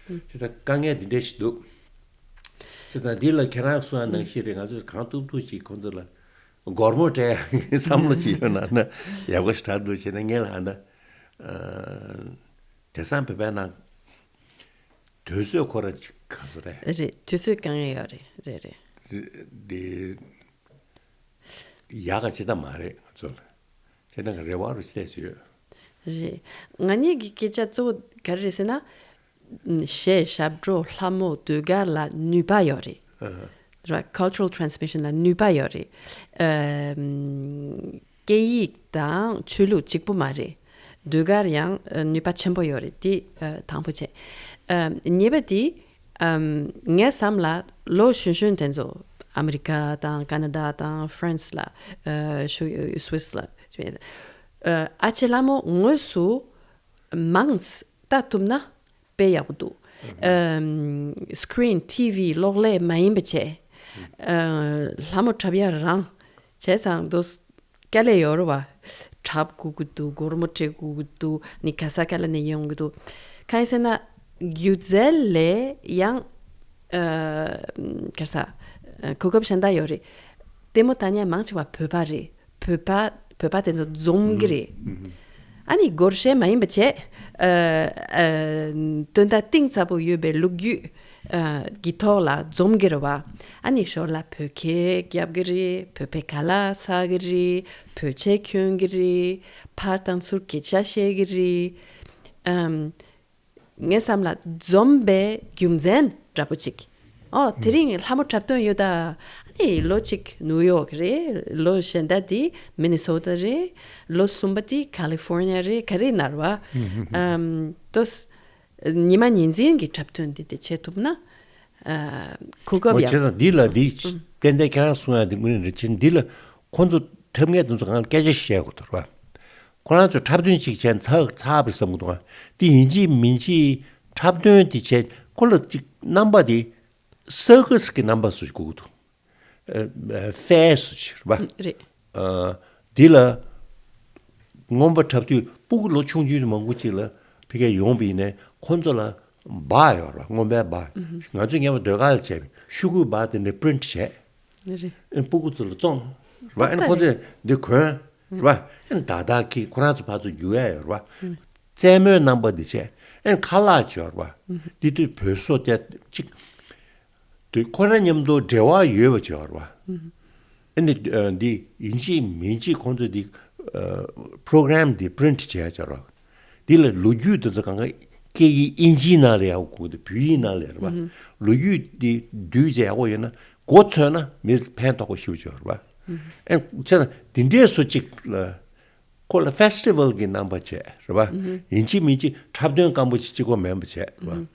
པ། བྱས་ཙང་དཀའ་ངལ་འདི་འདྲ་ཞིག་འདུག་བྱས་ཙང་འདི་ལ་ཁྱེད་རང་གསུང་ཡ་ནང་བཞིན་རེད། ང་ཚོས་གང་ཐུབ་ཐུབ་ཅིག་ཁོང་ཚོ་ལ་སྒོར་མོ་སྤྲད་ཡ་བསམ་བློ་ཅིག་ཡོད་ན་ན་ཡག་པོ་ཞེ་དྲག་འདུག་བྱས་ན་ངས་ལ་ཨ་ན། དེང་སང་བོད་པའི་ནང་དུས་ཚོད་ཁོ་ར་ཅིག་ག་ཚོད་རེད། རེད། དུས་ཚོད་དཀའ་ངལ་ཡོད་རེད། རེད་རེད། འདི་ཡག་ག་ཅི་ད་མ་རེད་ང་ཚོ་ལ། དེ་ནང་གི་རེ་བ་རུ་བྱས་ཡོད། རེད། ང་གཉིས་ཀྱི་སྐད་ཆ་གཙོ་བོ་ག་རེ་རེད་ཟེར་ན། གཞས་ཞབས་བྲོ་ལྷ་མོ་ཟློས་གར་ལ་ནུས་པ་ཡོད་རེད། ཨ་ཧ། རེད་བ། cultural transmission ལ་ནུས་པ་ཡོད་རེད། ཨམ། སྐད་ཡིག་དང་ཆོས་ལུགས་གཅིག་པུ་མ་རེད། ཟློས་གར་ཡང་ཨ་ནུས་པ་ཆེན་པོ་ཡོད་རེད། དེ་ཨ་དང་པོ་བྱས། ཨམ། གཉིས་པ་དེ། ཨམ། ངའི་བསམ་ལ་ལོ་གཞོན་གཞོན་དེ་ཚོ་ཨ་མི་རི་ཀ་དང་ཀ་ན་ཌ་དང་ཧྥ་རན་སི་ལ་ཨ་ཤུ་སུད་སི་ལ་ཨ་ཨ་ཅེ་ལྷ་མོ་དངོས་སུ་མང་ཙམ་ལྟ་ཐུབ་ན་དཔེ་ཡག་པོ་འདུག་ཨམ། སི་ཀི་རིན་ཊི་ཝི་གློག་ཀླད་མ་ཡིན་པ་བྱས། ཨ་ལྷ་མོ་འཁྲབ་ཡ་རང་བྱས་ཙང་དུ། དཀའ་ལས་ཡོད་རེད་བ། འཁྲབ་དགོས་ཀྱི་འདུག་སྒོར་མོ་སྤྲད་དགོས་ཀྱི་འདུག་ནི་ག་ས་ག་ལ་ནས་ཡོང་གི་འདུག་གང་ཡིན་ཟེར་ན། སྒྱུ་རྩལ་ལས་ཡང་ཨ་ག་ས་ཨ་གོ་སྐབས་གཞན་དག་ཡོད་རེད། ལྟད་མོ་ལྟ་མཁན་མང་ཆེ་བ་བོད་པ་རེད། བོད་པ་བོད་པ་དེ་ཚོ་འཛོམས་ཀྱི་རེད། ཨ་ནི་སྒོར་གཞས་མ་ཡིན་པ་བྱས། ཨ་ཨ་དོན་དག་གཏིང་ཟབ་པོ་ཡོད་པའི་ལོ་རྒྱུས་ཨ་གི་ཐོག་ལ་འཛོམས་ཀྱི་རེད་བ། ཨ་ནི་ཞོར་ལ་བོད་སྐད་རྒྱབ་ཀྱི་རེད། བོད་པའི་ཁ་ལག་ཟ་གི་རེད། བོད་ཆས་གྱོན་གྱི་རེད། ཕར་དང་ཚུར་སྐད་ཆ་བཤད་ཀྱི་རེད། ཨམ། ངའི་བསམ་ལ་འཛོམས་པའི་རྒྱུ་མཚན་འདྲ་པོ་ཅིག་ཨོ་དེ་རིང་ལྷ་མོ་འཁྲབ་སྟོན་ཡོད་ད། ཨ་ནི་ལོ་གཅིག་ནིའུ་ཡོག་རེད། ལོ་གཞན་དག་དེ་མི་ནི་སོ་ཊ་རེད། ལོ་གསུམ་པ་དེ་ཁ་ལི་ཧྥོར་ནི་ཡ་རེད། ག་རེ་ན་རེད་བ། ཨམ། ཏོས། ཉི་མ་ཉིན་མཚན་གྱི་འཁྲབ་སྟོན་འདི་དེ་བྱེད་ཐུབ་ན། ཨ་གོ་སྐབས་ཡག་བྱས་ཙང་འདི་ལ་འདི་ཏན་ཏན་ཁྱེད་རང་གསུང་ཡ་འདི་དངོས་གནས་རེད། བྱས་འདི་ལ་ཁོང་ཚོ་འཁྲབ་མཁན་དེ་ཚོ་གང་སྐད་ཆ་བཤད་དགོས་འདུག་ར། ཁོ་རང་ཚོ་འཁྲབ་སྟོན་ཅིག་བྱས་ཚར་ཚར་བ་བསམ་གི་འདུག་འདི་ཡིན་གཅིག་མིན་གཅིག་འཁྲབ་སྟོན་དེ་བྱས་ཁོ་ལ་ཅིག་རྣམ་པ་དེ་སར་ཀ་སི་གི་རྣམ་པ་བཟོ་ཞིག་དགོས་ཀྱི་འདུག་ཨ་ཨ་ཕེར་སུ་ཆེ་རེད་པ། རེད། ཨ་འདི་ལ་རྔོན་པ་འཁྲབ་དུས་སྤུ་གུ་ལོ་ཆུང་ཆུང་མང་པོ་ཅིག་ལ་ཕ་གིར་ཡོང་བ་ཡིན་ནའི་ཁོང་ཚོ་ལ་འབག་ཡོད་རེད་པ། རྔོན་པའི་འབག་ང་ཚོས་སྔོན་མ་ཟློས་གར་ལ་བྱས་པའི་ཤོག་གུའི་འབག་དེ་འདྲ་པི་རིན་ཊི་བྱས། རེད། ཨེ་སྤུ་གུ་ཚོ་ལ་བཙོང་རེད་པ། ཨེ་ཏག་ཏག་ཁོང་ཚོས་འདི་གོན་རེད་པ། ཨེ་ཏག་ཏག་གིས་ཁོ་རང་ཚོ་ཕར་ཚུར་རྒྱུག་ཡ་ཡོད་རེད་པ། རྩེད་མོའི་རྣམ་པ་འདི་བྱས། ཨེ་ཁ་ལག་ཅིག་ཡོད་རེད་པ། འདི་དུས་བོད་བཟོ་དེ་གཅིག་དུས་ཁོ་རང་མཉམ་དུ་འབྲེལ་བ་ཡོད་པ་ཅིག་ཡོད་རེད་པ། ཨ་ནི་ཨ་འདི་ཡིན་གཅིག་མིན་གཅིག་ཁོང་ཚོས་འདི་ཨ་པོ་རོ་གྷ་རམ་འདི་པི་རིན་ཊི་བྱས་ཡ་ཅིག་ཡོད་རེད་པ། འདི་ལ་ལོ་རྒྱུས་དེ་ཚོ་གང་ག་སྐད་ཡིག་ཨིན་ཇིའི་ནང་ལ་ཡག་པོ་དགོས་འདུག་བོད་ཡིག་ནང་ལ་རེད་པ། ལོ་རྒྱུས་འདི་བསྡུས་བྱས་ཡག་པོ་ཡོད་ན་ མགོ་ཚོས་ན་མི་ཕན་ཐོགས་པ་ཞེ་པོ་ཅིག་ཡོད་རེད་པ། ཨེ་བྱས་ན་འདི་འདྲའི་བཟོ་ཅིག་ལ་ཁོ་ལ་ཕེ་སི་ཊི་ཝལ་གྱི་རྣམ་པ་བྱས་རེད་པ། ཡིན་གཅིག་མིན་གཅིག་འཁྲབ་སྟོན་སྐམ་པོ་ཅིག་གཅིག་པོ་མིན་པ་བྱས་རེད་པ།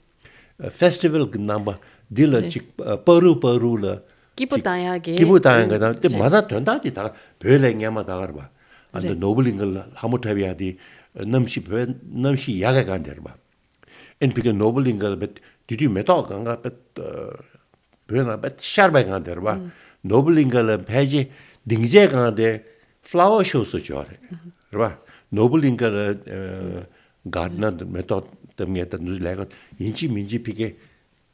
ཕེ་སི་ཊི་ཝལ་གྱི་རྣམ་པ་འདི་ལ་རེད། ཅིག་ཨ་པ་རུ་པ་རུ་ལ་སྐྱིད་པོ་ཅིག་བཏང་ཡག་གི་སྐྱིད་པོ་བཏང་ཡག་གི་དང་དེ་རེད། མ་རྩ་དོན་དག་དེ་ད་བོད་ལ་སྔོན་མ་ད་ག་རེད་པ། ཨ་འདི་རེད། ནོར་བུ་གླིང་ག་ལ་ལྷ་མོ་འཁྲབ་ཡག་དེ་གནམ་གཤིས་བོད་གནམ་གཤིས་ཡག་ག་གང་དེ་རེད་པ། ཨེན་ཕི་ཀའི་ནོར་བུ་གླིང་ག་ལ་བེད་དེ་དུས་མེ་ཏོག་གང་ག་བེད་བོད་ནང་བེད་ཤར་བའི་གང་དེ་རེད་པ། ནོར་བུ་གླིང་ག་ལ་ཕལ་ཆེར་སྡིངས་ཆའི་གང་དེ་ཕ་ལ་ཝར་ཤོ་སུ་ཅོག་རེད་རེད་པ། ནོར་བུ་གླིང་ག་ལ་གར་ཌེ་ནར་མེ་ཏོག་བཏབ་མཁན་དང་འདུ་ལས་ཀ་ཡིན་གཅིག་མིན་གཅིག་ཕི་ཀའི་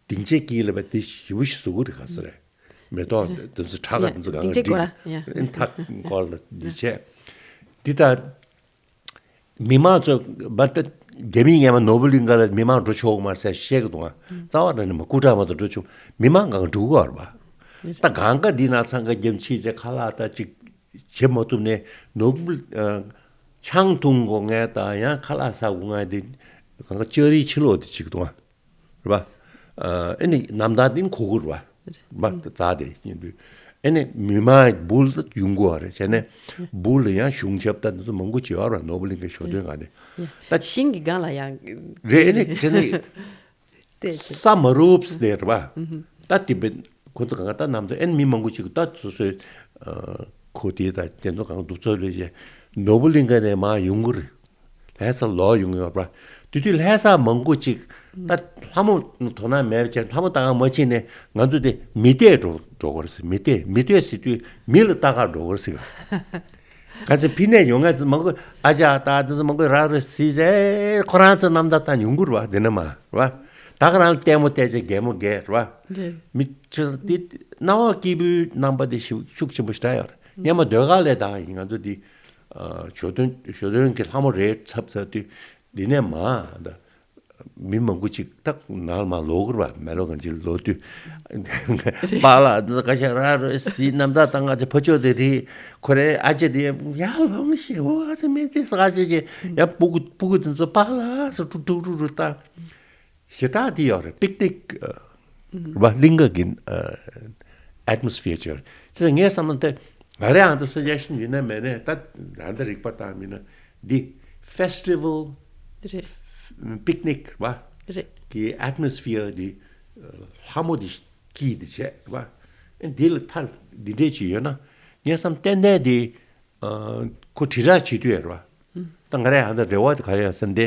སྡིངས་ཆའི་དཀྱིལ་ལ་བ་དེ་ཞེ་པོ་ཞིག་བཟོ་གི་རེད་ག་ས་རེད། མེ་ཏོག་དེ་ཚོ་ཁྲ་ག་ཡ་དེ་ཚོ་གང་སྡིངས་ཆའི་སྒྲིག་སྐོར་ལ་ཡ་ཨེ་མཐའ་སྐོར་ལ་འདི་བྱས། འདི་ལྟར་མི་མང་ཚོ་བར་ད་རྒྱ་མིའི་སྔོན་མ་ནོར་བུ་གླིང་ག་ལ་མི་མང་འགྲོ་ཆོག་གི་མ་རེད་ཟེར་བཤད་གི་འདུག་ཨ། རྩ་བ་རང་ནས་མ་སྐུ་དྲག་མ་གཏོགས་འགྲོ་ཆོག་མི་མང་གང་འགྲོ་གི་ཡོད་རེད་པ། ད་གང་ག་འདི་ན་འཚང་ཁ་རྒྱབ་ཕྱིན་བྱས་ཁ་ལག་ད་ཅིག་བྱེད་མ་ཐུབ་ནས་ནོར་བུ་ཨ་ཆང་འཐུང་དགོས་ངས་ད་ཡང་ཁ་ལག་ཟ་དགོས་ངས་འདི་གང་ག་ལྕགས་རིའི་ཕྱི་ལོགས་དེ་ཅིག་འདུག་ཨ། རེད་པ། ཨ་ནི་རྣམ་ཐར་འདི་ཁུག་ཁུག་རེད་པ། རེད་པ་རྩ་དེ་ཡིན་དུས། ཨ་ནི་མི་མང་སྦུག་ལ་ཡོང་གི་ཡོད་རེད་བྱས་ནས་སྦུག་ལ་ཡང་གཞུང་ཞབས་ད་འདི་ཚོ་མང་པོ་ཅིག་ཡོད་རེད་པ་ནོར་བུ་གླིང་གའི་ཞོ་སྟོན་སྒང་ནས། ད་ཤིང་གི་སྒང་ལ་ཡང་རེད་ཨ་ནི་བྱས་ནས་བལྟས་བྱས། ས་མ་རུབ་ཟེར་རེད་པ། ད་དེ་བས་ཁོ་ཚོ་གང་ག་ད་རྣམ་ཐར་ཨ་ནི་མི་མང་པོ་ཅིག་ད་སོ་སོའི་ཁོ་དེ་ད་དེ་ཚོ་གང་ག་འདུག་ཚོད་ལས་བྱས་ནོར་བུ་གླིང་ག་ནས་མར་ཡོང་གི་རེད། ལྷ་སར་ལོག་ཡོང་ཡོད་པ། དེ་དུས་ལྷ་ས་མང་པོ་ཅིག་ད་ལྷ་མོ་དོ་སྣང་མེད་པ་བྱས་ལྷ་མོ་ལྟ་ག་མ་ཕྱིན་ནས་ང་ཚོ་དེ་མི་སྡེ་འགྲོ་འགྲོ་གི་རེད་ཟེར། མི་སྡེ་མི་སྡེ་ཟེར་དུས་མི་ལ་ལྟ་ག་འགྲོ་གི་རེད་ཟེར། ག་ཚོད་ཕི་ནས་ཡོང་ང་ཚོ་མང་པོ་ཨ་ཅག་ད་དེ་ཚོ་མང་པོ་ར་རུ་སི་ཟེར་ཁོ་རང་ཚོ་རྣམ་ཐར་ད་ཡོང་གི་རེད་པ། དེ་ནས་མ་རེད་པ། ད་ག་རང་ལྟད་མོ་བལྟས་བྱས་གད་མོ་བགད་རེད་པ། རེད། མི་ཁྱོད་དེ་སྣང་བ་སྐྱིད་པོའི་རྣམ་པ་དེ་ཤུགས་ཤུགས་ཆེན་པོ་ཞེ་དྲག་ཡོད་རེད། སྔོན་མ་ཟློས་གར་ལས་ད་ཡིན་ང་ཚོ་དེ། ཞོ་སྟོན་ཞོ་སྟོན་གྱི་ལྷ་མོ་རེད་ཚབ་ཚབ་དུས་འདི་ནས་མ་ད་མི་མང་པོ་ཅིག་ཏག་ནང་ལ་མ་ལོག་གི་རེད་པ། མེ་ལོ་གང་ཅིག་ལོག་དུས་པཱ་ལགས་འདི་ཚོ་ཁ་ཤས་ར་རོ་སི་རྣམ་ཐར་དང་ང་ཚོ་ཕ་ཕྱོགས་དེ་རེད། ཁོ་རེ་ཨ་ཅེ་དེ་ཡར་ལོངས་ཤིག་འོ་ཨ་ཚེ་མེད་དེ་ས་ཁ་ཤས་ཀྱི་ཡར་སྤུ་གུ་སྤུ་གུ་དེ་ཚོ་པཱ་ལགས་སུ་ཀྲུག་ཀྲུག་ཀྲུག་ཀྲུག་ད། ཞེ་དྲག་དེ་ཡོད་རེད། པིག་ནིག་རེད་པ། གླིང་ག་གི་ཨེཊ་མོ་སི་ཕི་ཡར་ཅིག་ཡོད་རེད། བྱས་ཙང་ངས་བསམ་ན་དེ་ང་རང་ཨ་ད་སུ་ཇེ་ཤན་ཡིན་ན་མེད་ནས་ད་ང་ད་རིག་པ་བཏང་མིན་ན་འདི་ཕེ་སི་ཊི་ཝལ་རེད། པིག་ནིག་རེད་པ། རེད། གི་ཨེཊ་མོ་སི་ཕི་ཡར་འདི་ལྷ་མོ་འདི་སྐྱིད་འདི་བྱས་རེད་པ། འདི་ལ་མཐའ་འདི་འདྲས་ཅིག་ཡོད་ན་ངས་བསམ་ཏན་ཏན་འདི། ཁོ་དྲིལ་བསྒྲགས་བྱེད་དུས་ཡོད་རེད་པ། ད་ང་རའི་ཧ་ད་རེ་བ་དེ་ག་རེ་ཡོད་ཟེར་ན་དེ།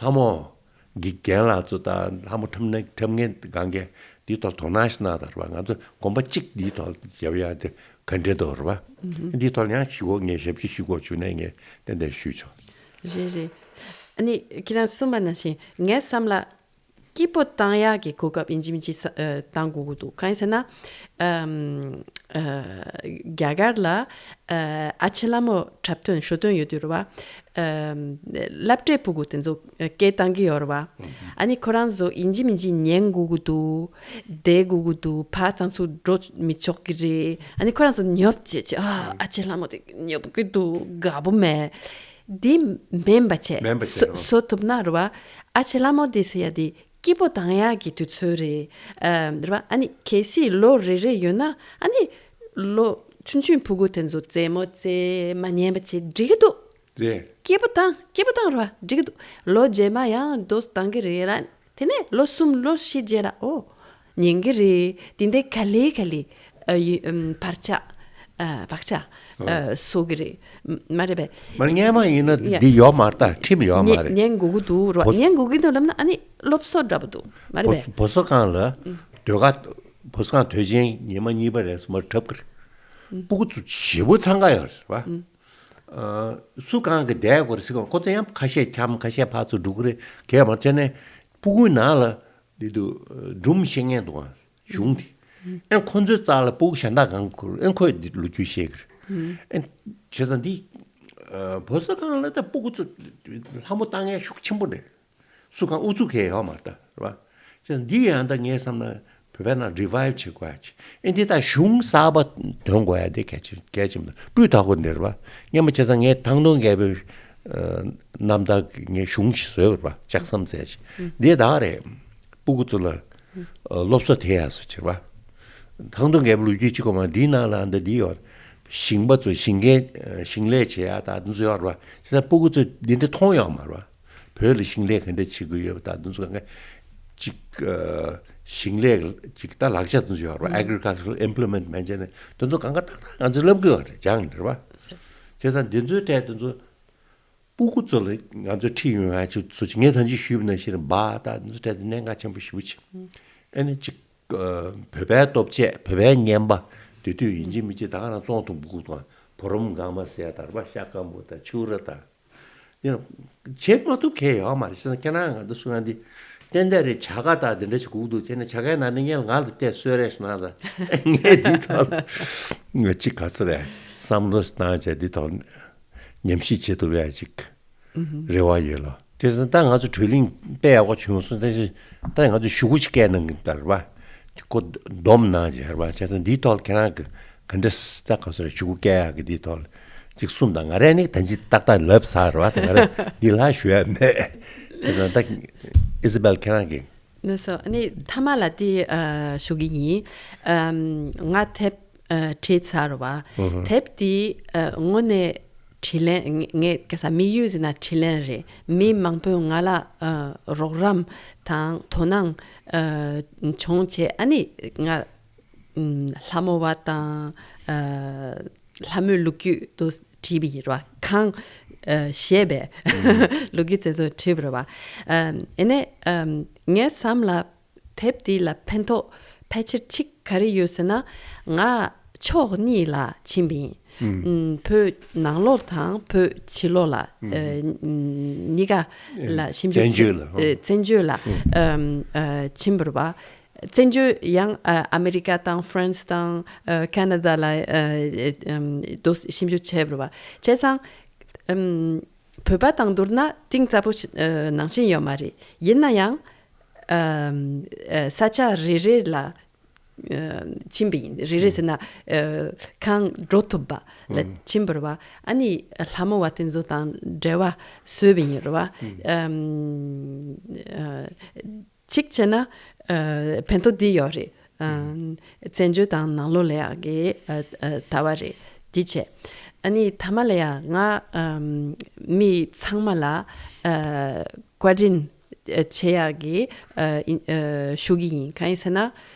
ལྷ་མོ་གི་རྒན་ལགས་ཚོ་དང་ལྷ་མོ་འཁྲབ་ན་འཁྲབ་མཁན་གང་གས་འདིའི་ཐོག་དོ་སྣང་ཞིག་གནང་དང་རེད་པ། ང་ཚོ་གོམ་པ་གཅིག་འདིའི་ཐོག་ལ་རྒྱབ་ཡག་དེ་ག་འདྲས་འདུག་རེད་པ། འདིའི་ཐོག་ལ་ཡང་ཞུ་གོ་ངས་ཞབས་ཕྱི་ཞུ་གོ་བྱུང་ནས་ངས་ཏན་ཏན་ཞུས་ཆོག་རེད་རེད། ཨ་ནི་ཁྱེད་རང་གསུངས་པ་ནང་བཞིན་ངའི་བསམ་ལ། སྐྱིད་པོ་བཏང་ཡག་གི་གོ་སྐབས་ཡིན་གཅིག་མིན་གཅིག་ས་ཨ་བཏང་དགོས་ཀྱི་འདུག་གང་ཡིན་ཟེར་ན། ཨམ་ཨ་རྒྱ་གར་ལ་ཨ་ཨ་ཅེ་ལྷ་མོ་འཁྲབ་སྟོན་ཞོ་སྟོན་ཡོད་དུས་རེད་པ། ཨམ་སློབ་གྲྭའི་སྤུ་གུ་དེ་ཚོ་སྐད་བཏང་གི་ཡོད་རེད་པ། ཨ་ནི་ཁོ་རང་ཚོ་ཡིན་གཅིག་མིན་གཅིག་ཉན་དགོས་ཀྱི་འདུག་བསྡད་དགོས་ཀྱི་འདུག་ཕར་ཚུར་འགྲོ་མི་ཆོག་གི་རེད། ཨ་ནི་ཁོ་རང་ཚོ་ཉོབ་བྱས་བྱས་ཨ་ཨ་ཅེ་ལྷ་མོ་དེ་ཉོབ་ཀྱི་འདུག་དགའ་པོ་མེད། འདི་མིན་པ་བྱས། མིན་པ་བྱས། བཟོ་ཨོ། བཟོ་ཐུབ་ན་རེད་པ། ཨ་ཅེ་ལྷ་མོ་འདི་ཟེར་ཡ་འདི་སྐྱིད་པོ་བཏང་ཡག་གི་དུས་ཚོད་རེད། ཨ་རེད་པ། ཨ་ནི་གལ་སྲིད་ལོ་རེ་རེ་ཡོད་ན་ཨ་ནི་ལོ་ཆུང་ཆུང་ཕྲུ་གུ་དེ་ཚོ་རྩེད་མོ་རྩེ་མ་ཉན་པ་བྱེད་འགྲིག་གི་འདུག་རེད། སྐྱིད་པོ་བཏང་སྐྱིད་པོ་བཏང་རེད་པ། འགྲིག་གི་འདུག་ལོ་རྗེས་མ་ཡང་དོ་སྣང་གི་རེད་ར། དེ་ནས་ལོ་གསུམ་ལོ་བཞི་རྗེས་ལ་ཨོ། ཉན་གི་རེད། དེ་འདྲའི་ག་ལེ་ག་ལེ་ཨ་ཡི་ཨམ་བར་ཆད་ཨ་བག་ཆགས་ཨ་བཟོ་གི་རེད། མ་རེད་པས། མ་རེད། སྔོན་མ་ཡིན་ན་ཡ། འདི་ཡོད་མ་རེད་ད། ཁྲིམས་ཡོད་མ་ཉན་རེད། ཉན་དགོས་ཀྱི་འདུག་རོ། བོ་ཉན་དགོས་ཀྱི་འདུག་ལབ་ན་ཨ་ནི་སློབ་གསོ་འདྲ་པོ་འདུག་མ་རེད་པས། བོ་བོ་གསོ་ཁང་ལ་ཟློས་གར་བོ་གསོ་ཁང་དུས་ཆེན་ཉི་མ་གཉིས་པ་རེད་སོ་མ་འཁྲབ་གི་རེད། སྤུ་གུ་ཚོ་ཞེ་པོ་འཚང་ཁ་ཡོད་རེད་པ། ཨ་སུ་གང་གི་བསྡད་དགོས་རེད་ཟེར་གོ་ཁོ་ཚོ་ཡང་ཁ་ཤས་འཁྱམ་ཁ་ཤས་ཕར་ཚུར་འགྲོ་གི་རེད། གས་མ་བྱས་ནས་སྤུ་གུའི་ནང་ལ་འདི་དུ་སྒྲུང་བཤད་མཁན་འདུག་ག་གཞུང་དེ། ཨེ་ཁོ་ཚོའི་རྩ་ལ་སྤུ་གུ་གཞན་དག་གང་གི་ཁུར་ཨེ་ཁོས་འདི་ལོ་རྒྱུས་བཤད་གི་རེད། ཨེ་བྱས་ཙང་འདི་ཨ་བོད་ས་གང་ལ་ད་སྤུ་གུ་ཚོ་ལྷ་མོ་བཏང་མཁན་ཤུགས་ཆེན་པོ་རེད། སུ་གང་ཨུ་ཚུགས་མཁན་ཡོད་མ་རེད་ད་རེད་པ། བྱས་ཙང་འདི་ཡང་ད་ངས་བསམ་ན་བོད་པའི་ནང་རི་བའི་བ་བྱེད་དགོས་ཡ་ཅིག་ཨེ་འདི་ད་གཞུང་གསར་པ་འདོན་དགོས་ཡ་དེ་གལ་ཆེ་གལ་ཆེན་པོ་རེད། སྤུས་དག་པོ་འདི་རེད་པ། སྔོན་མ་བྱས་ཙང་ངས་ཐང་སྟོང་རྒྱལ་པོའི་ཨ་རྣམ་ཐར་གྱི་ངས་གཞུང་ཞིག་བཟོས་པ་རེད་པ། ལྕགས་ཟམ་ཟེར་ཞིག་འདི་ད་རེད། སྤུ་གུ་ཚོ་ལ་ཨ་སློབ་གསོ་དེ་ཡག་སུ་བྱེད་པ། ཐང་སྟོང་རྒྱལ་པོ་ལོ་རྒྱུས་གཅིག་གོ་མ་འདིའི་ནང་ལ་འདི་འདི་ཡོད། ཞིང་པ་ཚོ་ཞིང་ཁའི་ཞིང་ལས་བྱེད་ཡ་ད་འདི་ཚོ་ཡོད་རེད་བ། བྱས་ཙང་སྤུ་གུ་ཚོས་འདི་འདྲ་མཐོང་ཡོད་མ་རེད་བ། བོད་ལ་ཞིང་ལས་ག་འདྲ་བྱེད་དགོས་ཡོད་པ་ད་འདི་ཚོ་གང་ག་ཅིག་ཞིང་ལས་ཅིག་ད་ལག་ཆ་འདི་ཚོ་ཡོད་རེད་བ། agricultural implement མན་ཆད་ནས་འདི་ཚོ་གང་ག་ཏག་ཏག་ང་ཚོས་ལབ་དགོས་ཡོད་རེད། སྦྱངས་རེད་བ། བྱས་ཙང་འདི་ཚོའི་གྲས་འདི་ཚོ། སྤུ་གུ་ཚོ་ལ་ང་ཚོ་ཁྲིད་ཡོང་ཡ་ཅིག་ཚོ་ཅིག་ངས་ད་ཅི་ཞུས་པ་ནང་བཞིན་རེད་པ། ད་འདི་ཚོ་གྲས་དེ་གནད་འགག་ཆེན་པོ་ཞེ་པོ་ཅིག་ཨ་ནི་ཅིག་བོད་པའི་ལྟོ་ཆས་བོད་པའི་རྔན་པ་དེ་དུས་ཡིན་གཅིག་མིན་གཅིག་ད་ག་རང་བཙོང་ཐུབ་པ་དགོས་དང་བུ་རམ་གང་མ་ཟེར་ཡ་ད་རེད་པ། ཤ་སྐམ་པོ་དང་ཕྱུར་ར་དང་ཡིན་ན་བྱེད་མ་ཐུབ་མཁན་ཡོད་མ་རེད། བྱས་ཙང་ཁྱེད་རང་ང་ཚོ་སུ་ཡང་འདི་ཏན་ཏན་རེད་བྱ་དགའ་དང་དེ་འདྲ་ཞིག་དགོས་འདུག་བྱས་ན་བྱ་དགའི་ནང་ནས་ངས་ང་ལ་བལྟས་གསོལ་རས་ཤིག་གནང་དང་ངས་འདི་ཐོག་ལ་ཅིག་ག་ཚོད་རེད་བསམ་བློ་ཞིག་བཏང་བྱས་འདི་ཐོག་ལ། ཉམས་ཞིབ་བྱེད་ཐུབ་ཡ་ཅིག་རེ་བ་ཡོད་ལ། དེ་ཙང་ད་ང་ཚོ་བགྲོ་གླེང་དཔེ་ཡག་པོ་བྱུང་སོང་། ད་ཅི་ད་ང་ཚོ་ཞུ་སྐུལ་ཅིག་སྐད་གནང་གི་ད་རེད་པ། ཁོ་སྡོམ་གནང་བྱས་རེད་པ། བྱས་ཙང་འདིའི་ཐོག་ལ་ཁྱེད་རང་གི་ག་འདྲ་ད་ག་ཚོད་རེད་ཞུ་སྐུལ་སྐད་ཡག་གི་འདིའི་ཐོག་ལ་ཅིག་གསུངས་དང་། ང་རས་ནི་ད་ཅི་ཏག་ཏག་ལབ་ཚར་རེད་པ། ད་ང་རས་འདི་ལ་ཞུ་ཡ་མེད། བྱས་ཙང་ད་ཨི་ཟི་བེལ་ཁྱེད་རང་གི་ལགས་སོ། ཨ་ནི་མཐའ་མ་ལ་དེ་ཨ་ཞུ་གི་ཡིན། ཨམ་ང་དེབ་ཨ་བྲིས་ཚར་བ། ཨུ་ཧུ། དེབ་དེ་ཨ་དངོས་གནས་དྲིན་ལན་ངས་ངས་ག་ས་དམིགས་ཡུལ་ཟེར་ན་དྲིན་ལན་རེད། མི་མང་པོས་ང་ལ་ཨ་རོགས་རམ་དང་དོ་སྣང་ཨ་བྱུང་བྱས། ཨ་ནི་ང་ཨམ་ལྷ་མོ་བ་དང་ཨ་ལྷ་མོའི་ལོ་རྒྱུས་དུ་བྲིས་པ་ཡིན་ར་བ། གང་ཨ་ཞེས་པའི་ལོ་རྒྱུས་དེ་ཚོ་བྲིས་པ་ར་བ། ཨ་ཨེ་ནས་ཨམ་ངའི་བསམ་ལ་དེབ་འདི་ལ་ཕན་ཐོགས་ཕལ་ཆེར་གཅིག་ག་རེ་ཡོད་ཟེར་ན། ང་ཕྱོགས་གཉིས་ལ་ཕྱིན་པ་ཡིན། ཨམ་བོད་ནང་ལོགས་དང་བོད་ཕྱི་ལོགས་ལ་ཨ་གཉིས་ཀ་ལ་ཞིབ་འཇུག་བཙན་བྱོལ་ལ་ཨ་བཙན་བྱོལ་ལ་ཨམ་ཨ་ཕྱིན་པ་ར་བ། བཙན་བྱོལ་ཡང་ཨ་ཨ་མི་རི་ཀ་དང་ཧྥ་རན་སི་དང་ཨ་ཁ་ན་ཌ་ལ་ཨ་ཨམ་དུ་ཞིབ་འཇུག་བྱས་པ་ར་བ། བྱས་ཙང་ཨམ་བོད་པ་དང་བསྡུར་ན་གཏིང་ཟབ་པོ་ཞིག་ཨ་ནང་བཞིན་ཡོད་མ་རེད། ཡིན་ན་ཡང་ཨམ་ཨ་ས་ཆ་རེ་རེ་ལ་ཨ་ཕྱིན་པ་ཡིན། རེ་རེ་ཟེར་ན་ཨ་གང་འགྲོ་ཐུབ་པ་ལ་ཨུ་ཕྱིན་པ་ར་བ། ཨ་ནི་ལྷ་མོ་བ་དེ་ཚོ་དང་འབྲེལ་བ་བཟོས་པ་ཡིན་ར་བ། ཨུ་ཨམ་ཨ་གཅིག་བྱས་ན་ཨ་ཕན་ཐོགས་འདི་ཡོད་རེད། ཨ་བཙན་བྱོལ་དང་ནང་ལོགས་ལ་ཡག་གི་ཨ་ཨ་ལྟ་བ་རེད། འདི་བྱས། ཨ་ནི་མཐའ་མ་ལ་ཡང་ང་ཨམ་མི་ཚང་མ་ལ་ཨ་བཀའ་དྲིན་ཨ་ཆེ་ཡག་གི་ཨ་ཨིན་ཨ་ཞུ་གི་ཡིན། གང་ཡིན་ཟེར་ན་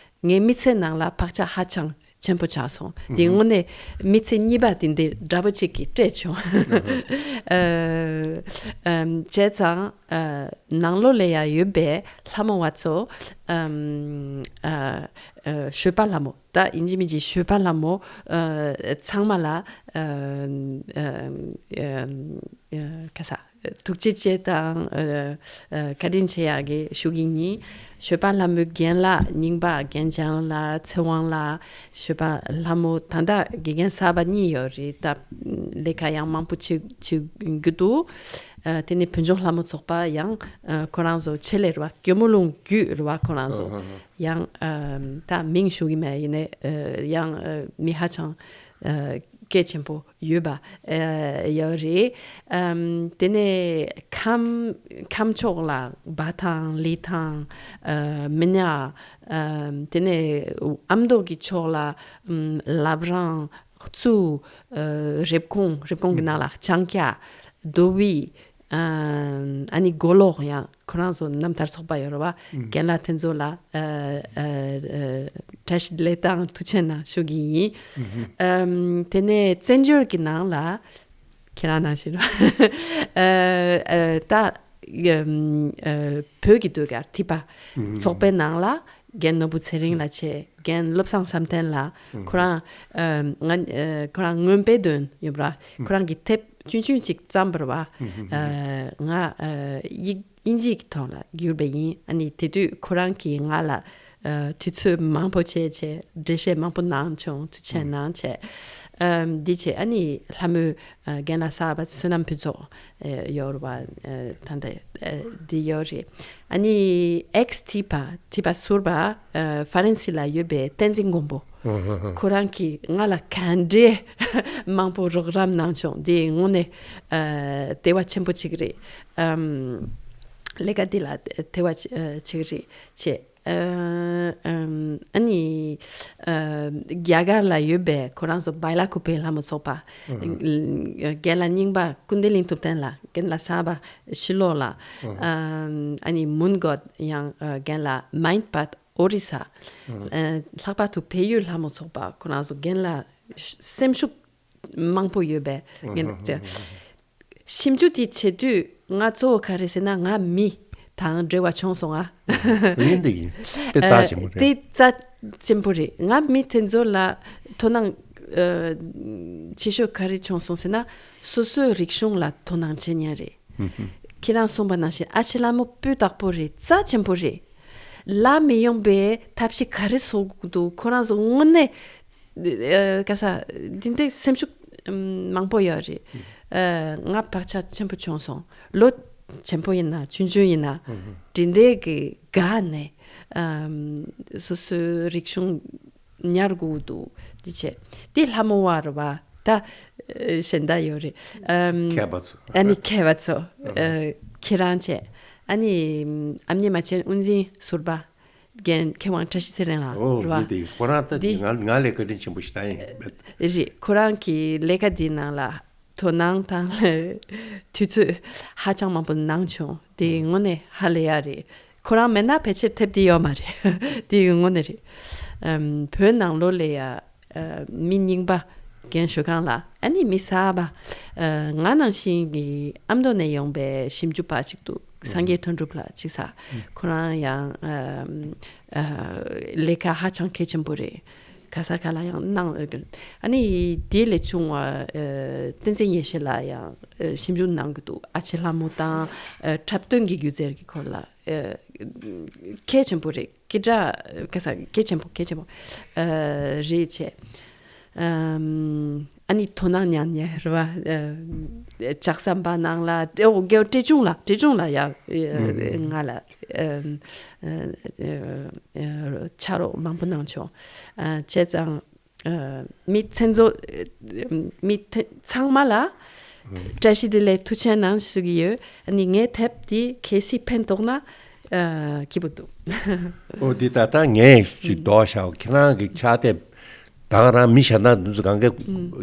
ངའི་མི་ཚེ་ནང་ལ་བག་ཆགས་ཧ་ཅང་ཆེན་པོ་ཆགས་སོང་། དེ་དངོས་གནས་མི་ཚེ་གཉིས་པ་དེ་འདི་འདྲ་པོ་ཅིག་གི་སྤྲད་བྱུང་། ཨ་ཨམ་བྱས་ཙང་ཨ་ནང་ལོགས་ལ་ཡ་ཡོད་པའི་ལྷ་མོ་བ་ཚོ་ཨམ་ཨ་ཨ་ཞོལ་པ་ལྷ་མོ། ད་ཡིན་གཅིག་མིན་གཅིག་ཞོལ་པ་ལྷ་མོ་ཨ་ཚང་མ་ལ་ཨ་ཨ་ཨ་ཨ་ག་ས་ཐུགས་རྗེ་ཆེ་དང་ཨ་ཨ་བཀའ་དྲིན་ཆེ་ཡག་གི་ཞུ་གི་ཡིན། ཞོལ་པ་ལྷ་མོའི་རྒན་ལགས་རྙིང་པ་རྒན་ལྕམ་ལགས་ཚེ་དབང་ལགས། ཞོལ་པ་ལྷ་མོ་ད་ལྟ་དགེ་རྒན་གསར་པ་གཉིས་ཡོད་རེད། ད་ལས་ཀ་ཡང་མང་པོ་བྱེད་བྱེད་རྒྱུ་འདུག་ཨ་དེ་ནས་བོད་ལྗོངས་ལྷ་མོ་ཚོགས་པ་ཡང་ཨ་ཁོ་རང་ཚོ་ཆེད་ལས་རེད་བ། སྐྱོར་མོ་ལུང་བརྒྱུད་རེད་བ། ཁོ་རང་ཚོ་ཡང་ཨ་ད་མིང་ཞུ་གི་མེད། ཡིན་ནའི་ཨ་ཡང་ཨ་མི་ཧ་ཅང་ཨ་སྐད་ཆེན་པོ་ཡོད་པ་ཨ་ཡོད་རེད། ཨམ་དེ་ནས་ཁམས་ཁམས་ཕྱོགས་ལ་འབའ་ཐང་ལི་ཐང་ཨ་མི་ཉག་ཨམ་དེ་ནས་ཨ་མདོ་གི་ཕྱོགས་ལ་ཨམ་བླ་བྲང་གཙུག་ཨ་རེབ་གོང་། རེབ་གོང་གི་ནང་ལ་ལྕང་སྐྱ། མདོ་དབུས། ཨ་ཨ་ནི་མགོ་ལོག་ཡང་ཁོ་རང་ཚོ་རྣམ་ཐར་ཚོགས་པ་ཡོད་རེད་བ། ཨུམ། རྒན་ལགས་དེ་ཚོ་ལ་ཨ་ཨ་ཨ་བཀྲ་ཤིས་བདེ་ལེགས་དང་ཐུགས་རྗེ་ཆེ་གནང་ཞུ་གི་ཡིན། ཨུམ། ཨམ་དེ་ནས་བཙན་བྱོལ་གྱི་ནང་ལ་ཁྱེད་རང་ནང་བཞིན་རེད་བ། ཨ་ཨ་ད་ཨམ་ཨ་བོད་ཀྱི་ཟློས་གར་ཐིགས་པ་ཚོགས་པའི་ནང་ལ་རྒན་ནོར་བུ་ཚེ་རིང་ལགས་བྱས། རྒན་བློ་བཟང་བསམ་གཏན་ལགས། ཁོ་རང་ཨ་ང་ཨ་ཁོ་རང་མངོན་པའི་དོན་ཡོད་པ་ར། ཁོ་རང་གིས་དེབ་ཆུང་ཆུང་ཅིག་བརྩམས་པ་ར་བ། ཨ་ང་ཨ་ཡིག་དབྱིན་ཇིའི་ཐོག་ལ་བསྒྱུར་བ་ཡིན། ཨ་ནི་དེ་དུས་ཁོ་རང་གིས་ང་ལ་ཨ་དུས་ཚོད་མང་པོ་བྱས་བྱས་འགྲེལ་བཤད་མང་པོ་གནང་བྱུང་། ཐུགས་རྗེ་ཆེ་གནང་བྱས། ཨ་འདི་བྱས་ཨ་ནི་ལྷ་མོའི་ཨ་རྒན་ལགས་གསར་པ་བསོད་ནམས་ཕུན་ཚོགས་ཨ་ཡོད་རེད་བ། ཨ་ད་ལྟ་ཨ་འདི་ཡོད་རེད། ཨ་ནི་ཨེགས་ཐིགས་པ་ཐིགས་པ་ཟུར་པ་ཨ་ཧྥ་རན་སི་ལ་ཡོད་པའི་བསྟན་འཛིན་མགོན་པོ། ཁོ་རང་གིས་ང་ལ་ག་འདྲའི་མང་པོ་རོགས་རམ་གནང་བྱུང་། འདི་དངོས་གནས་ཨ་དེ་བ་ཆེན་པོ་ཅིག་རེད། ཨམ་ལས་ཀ་འདི་ལ་དེ་བ་ཅི་ཨ་ཅིག་རེད་བྱས། ཨ་ཨ་ནི་ཨ་རྒྱ་གར་ལ་ཡོད་པའི་ཁོ་རང་ཚོ་བའི་ལ་ཀུ་པེ་ལྷ་མོ་ཚོགས་པ། ཨ་རྒན་ལགས་རྙིང་པ་ཀུན་བདེ་གླིང་ཐུབ་བསྟན་ལགས། རྒན་ལགས་གསར་པ་ཕྱི་ལོགས་ལ། ཨ་ནི་མུན་གོད་ཡང་ཨ་རྒན་ལགས་མཱིན་པད་ཨོ་རི་ས། ཨ་ལྷག་པར་དུ་བལ་ཡུལ་ལྷ་མོ་ཚོགས་པ་ཁོ་རང་ཚོ་རྒན་ལགས་སེམས་ཤུགས་མང་པོ་ཡོད་པའི་ངན་ཅེ། ཞིབ་འཇུག་དེ་བྱེད་དུས་ང་གཙོ་བོ་ག་རེ་ཟེར་ན་ང་མི་དང་འབྲེལ་བ་བྱུང་སོང་ང་། ཡིན་དེ་ཡིན། དཔེ་རྩ་ཆེན་པོ་རེད། དེ་རྩ་ཆེན་པོ་རེད། ང་མི་དེ་ཚོ་ལ་དོ་སྣང་ཆེ་ཤོས་ག་རེ་བྱུང་སོང་ཟེར་ན་སོ་སོའི་རིག་གཞུང་ལ་དོ་སྣང་བྱེད་མཁན་རེད། ཁྱེད་རང་གསུངས་པ་ནང་བཞིན་ཨ་ཕྱི་ལྷ་མོ་སྤུས་དག་པོ་རེད། རྩ་ཆེན་པོ་རེད། ལ་མི་ཡོང་པའི་ཐབས་ཤེས་ག་རེ་བཟོ་དགོས་འདུག་ཁོ་རང་ཚོ་དངོས་གནས་ཨ་ག་ས་འདི་འདྲའི་སེམས་ཤུགས་ཨམ་མང་པོ་ཡོད་རེད། ཨ་ང་བག་ཆགས་ཆེན་པོ་བྱུང་སོང་། ལོ་ཆེན་པོ་ཡིན་ན་ཆུང་ཆུང་ཡིན་ན་འདི་འདྲའི་གི་དགའ་ནས་ཨམ་སོ་སོའི་རིག་གཞུང་ཉར་དགོས་འདུག་འདི་བྱས་འདི་ལྷ་མོ་བ་རུ་བ་ད་ཨ་གཞན་དག་ཡོད་རེད། ཨམ་མཁས་པ་ཚོ། ཨ་ནི་མཁས་པ་ཚོ་ཨ་ཁྱེད་རང་བྱས། ཨ་ནི་ཨམ་ཉེ་མ་ཆེན་དབུ་འཛིན་ཟུར་པ་རྒན་མཁས་དབང་བཀྲ་ཤིས་ཚེ་རིང་ལགས་ཨོ་རེད་བ། འདི་དེ་ཁོ་རང་ད་འདི་ང་ང་ལས་བཀའ་དྲིན་ཆེན་པོ་ཞིག་ད་ཡིན། རེད། ཁོ་རང་གི་ལས་ཀ་འདི་ནང་ལ་དོ་སྣང་དང་དུས་ཚོད་ཧ་ཅང་མང་པོ་གནང་བྱུང་། དེ་དངོས་གནས་ཧ་ལས་ཡ་རེད། ཁོ་རང་མེད་ན་ཕལ་ཆེར་ཐེབས་ཀྱི་ཡོད་མ་རེད། དེ་དངོས་གནས་རེད། ཨམ་བོད་ནང་ལོགས་ལ་ཡ་ཨ་མི་རྙིང་པ་རྒན་ཞོལ་ཁང་ལགས། ཨ་ནི་མི་གསར་པ་ཨ་ང་ནང་བཞིན་གྱི་ཨ་མདོ་ནས་ཡོང་པའི་ཞིབ་འཇུག་པ་ཅིག་འདུག་སངས་རྒྱས་དོན་གྲུབ་ལགས་ཅིག་ས། ཁོ་རང་ཡང་ཨ་ཨ་ལས་ཀ་ཧ་ཅང་གལ་ཆེན་པོ་རེད། ག་ས་ག་ལ་ཡང་གནང་། ཨ་ནི་དེ་ལས་བྱུང་བ་ཨ་བསྟན་འཛིན་ཡེ་ཤེས་ལགས་ཡང་ཨ་ཞིབ་འཇུག་གནང་གི་འདུག་ཨ་ཕྱི་ལྷ་མོ་དང་ཨ་འཁྲབ་སྟོན་གྱི་སྒྱུ་རྩལ་གྱི་སྐོར་ལ་ཨ་གལ་ཆེན་པོ་རེད། སྐད་གྲགས་ག་ས་གལ་ཆེན་པོ་གལ་ཆེན་པོ་ཨ་རེད་བྱས། ཨམ་ཨ་ནི་དོ་སྣང་ཉན་ཉན་རེད་བ། ཨ་ལྕགས་ཟམ་པ་ནང་ལ་ཨོ་རྒྱལ་བ་བཀྲས་ཆུང་ལགས། བཀྲས་ཆུང་ལགས་ཡ་ཨ་ང་ལ་ཨ་ཨ་ཨ་ཕྱག་རོགས་མང་པོ་གནང་བྱུང་། ཨ་བྱས་ཙང་། ཨ་མི་ཚན་གཙོ་ཨ་མི་ཚང་མ་ལ་བཀྲ་ཤིས་བདེ་ལེགས་ཐུགས་རྗེ་གནང་ཞུ་གི་ཡོད། ཨ་ནི་ངའི་དེབ་འདི་གལ་སྲིད་ཕན་ཐོགས་ན་ཨ་སྐྱིད་པོ་འདུག་ཨོ་འདི་ད་ལྟ་ངས་ཅིག་འདོགས་བཞག་ཁྱེད་རང་གི་ཕྱག་དེབ་ད་ག་རང་མི་གཞན་དག་འདི་ཚོ་གང་ག་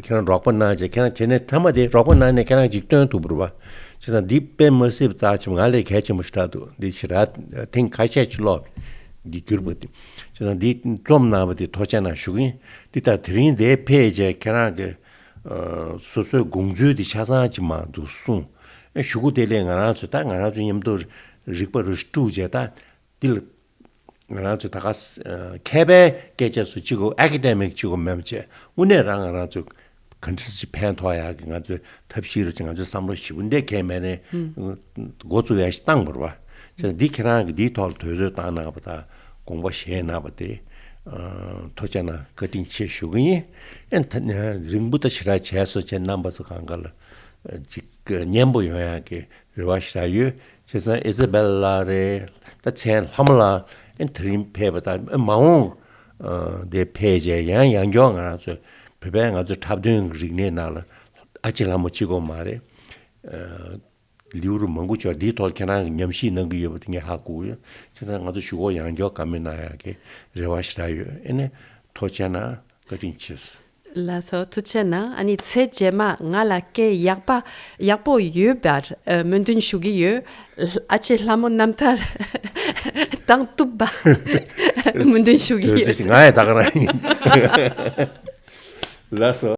ཁྱེད་རང་རོགས་པ་གནང་བྱས་ཁྱེད་རང་བྱས་ནས་མཐའ་མ་དེ་རོགས་པ་གནང་ནས་ཁྱེད་རང་ཅིག་སྟོན་ཐུབ་རུ་བ། བྱས་ཙང་འདི་དཔེ་མ་སྲིད་པ་རྩ་ཆེན་པོ་ང་ལས་གལ་ཆེན་པོ་ཞིག་རག་འདུག་འདི་ཞེ་དྲག་ཐེངས་ཁ་ཤས་ཕྱི་ལོགས་འདི་གྱུར་པ་འདི། བྱས་ཙང་འདི་རྩོམ་གནང་བ་འདི་ཐུགས་རྗེ་གནང་ཞུ་གི་ཡིན། འདི་ལྟར་དེ་རིང་འདིར་ཕེབས་བྱས་ཁྱེད་རང་གི་ཨ་སོ་སོའི་དགོངས་ཚུལ་འདི་ཆ་ཚང་ཅིག་མར་འདུག་གསུངས། ཨེ་གཞུག་གུ་དེ་ལས་ང་རང་ཚོ་ད་ང་རང་ཚོ་མཉམ་དུ་རིག་པ་རུ་དཀྲུགས་བྱས་ད་འདི་ལ་ང་རང་ཚོ་ད་ག་ཨ་མཁས་པའི་སྐད་ཆ་སུ་གཅིག་གོ་ཨེ་ཀ་ཌེ་མིག་གཅིག་གོ་མེད་པ་བྱས་དངོས་གནས་རང་ང་རང་ཚོ་ག་འདྲ་ཞིག་ཕན་ཐོགས་ཡག་གི་ང་ཚོའི་ཐབས་ཤེས་རུ་ཅིག་ང་ཚོའི་བསམ་བློ་ཞིབ་པོ་འདི་གས་མེད་ནས་འགོ་བཙུགས་ཡག་ཞིག་བཏང་བ་རེད་བ། བྱས་ཙང་འདི་ཁྱེད་རང་གིས་འདིའི་ཐོག་ལ་དུས་ཚོད་བཏང་གནང་བ་དང་དགོངས་པ་བཞེས་གནང་བ་དེ་ཨ་ཐུགས་རྗེ་གནང་བཀའ་དྲིན་ཆེ་ཞུ་གི་ཡིན། ཨེ་ད་རིང་པོ་ད་ཞེ་དྲག་བྱས་སོང་བྱས་རྣམ་པ་ཚོ་གང་ག་ལ་ཅིག་སྙན་པོ་ཡོང་ཡག་གི་རེ་བ་ཞེ་དྲག་ཡོད། བྱས་ཙང་ཨི་ཟ་བེལ་ལགས་རེད། ད་མཚན་ལྷ་མོ་ལགས་ཨེ་དེ་རིང་ཕེབས་པ་དང་ཨེ་མ་འོངས་ཨ་དེ་ཕེབས་རྗེས་ཡང་ཡང་སྐྱར་ང་རང་ཚོ་བོད་པའི་ང་ཚོའི་འཁྲབ་སྟོན་གྱི་རིག་གནས་ནང་ལ་ཨ་ཅེ་ལྷ་མོ་གཅིག་པོ་མ་རེད། ཨ་ལེའུ་རུ་མང་པོ་ཅིག་འདིའི་ཐོག་ལ་ཁྱེད་རང་གིས་ཉམས་ཞིབ་གནང་གི་ཡོད་པ་དེ་ངས་ཧ་གོ་གི་ཡོད། བྱས་ཙང་ང་ཚོ་གཞུག་གུ་ཡང་སྐྱར་བཀའ་མོལ་གནང་ཡག་གི་རེ་བ་ཞེ་དྲག་ཡོད། ཨེ་ནས་ཐུགས་རྗེ་གནང་། བཀའ་དྲིན་ཆེ། ལགས་སོ་ཐུགས་རྗེ་གནང་། ཨ་ནི་ཚེ་རྗེས་མ་ང་ལ་སྐད་ཡག་པ་ཡག་པོ་ཡོད་པར་ཨ་སྨོན་འདུན་ཞུ་གི་ཡོད། ཨ་ཅེ་ལྷ་མོ་རྣམ་ཐར་གཏང་ཐུབ་པ་སྨོན་འདུན་ཞུ་གི་ཡོད། ང་ཡང་ད་ག་རང་ཡིན། ལགས་སོ།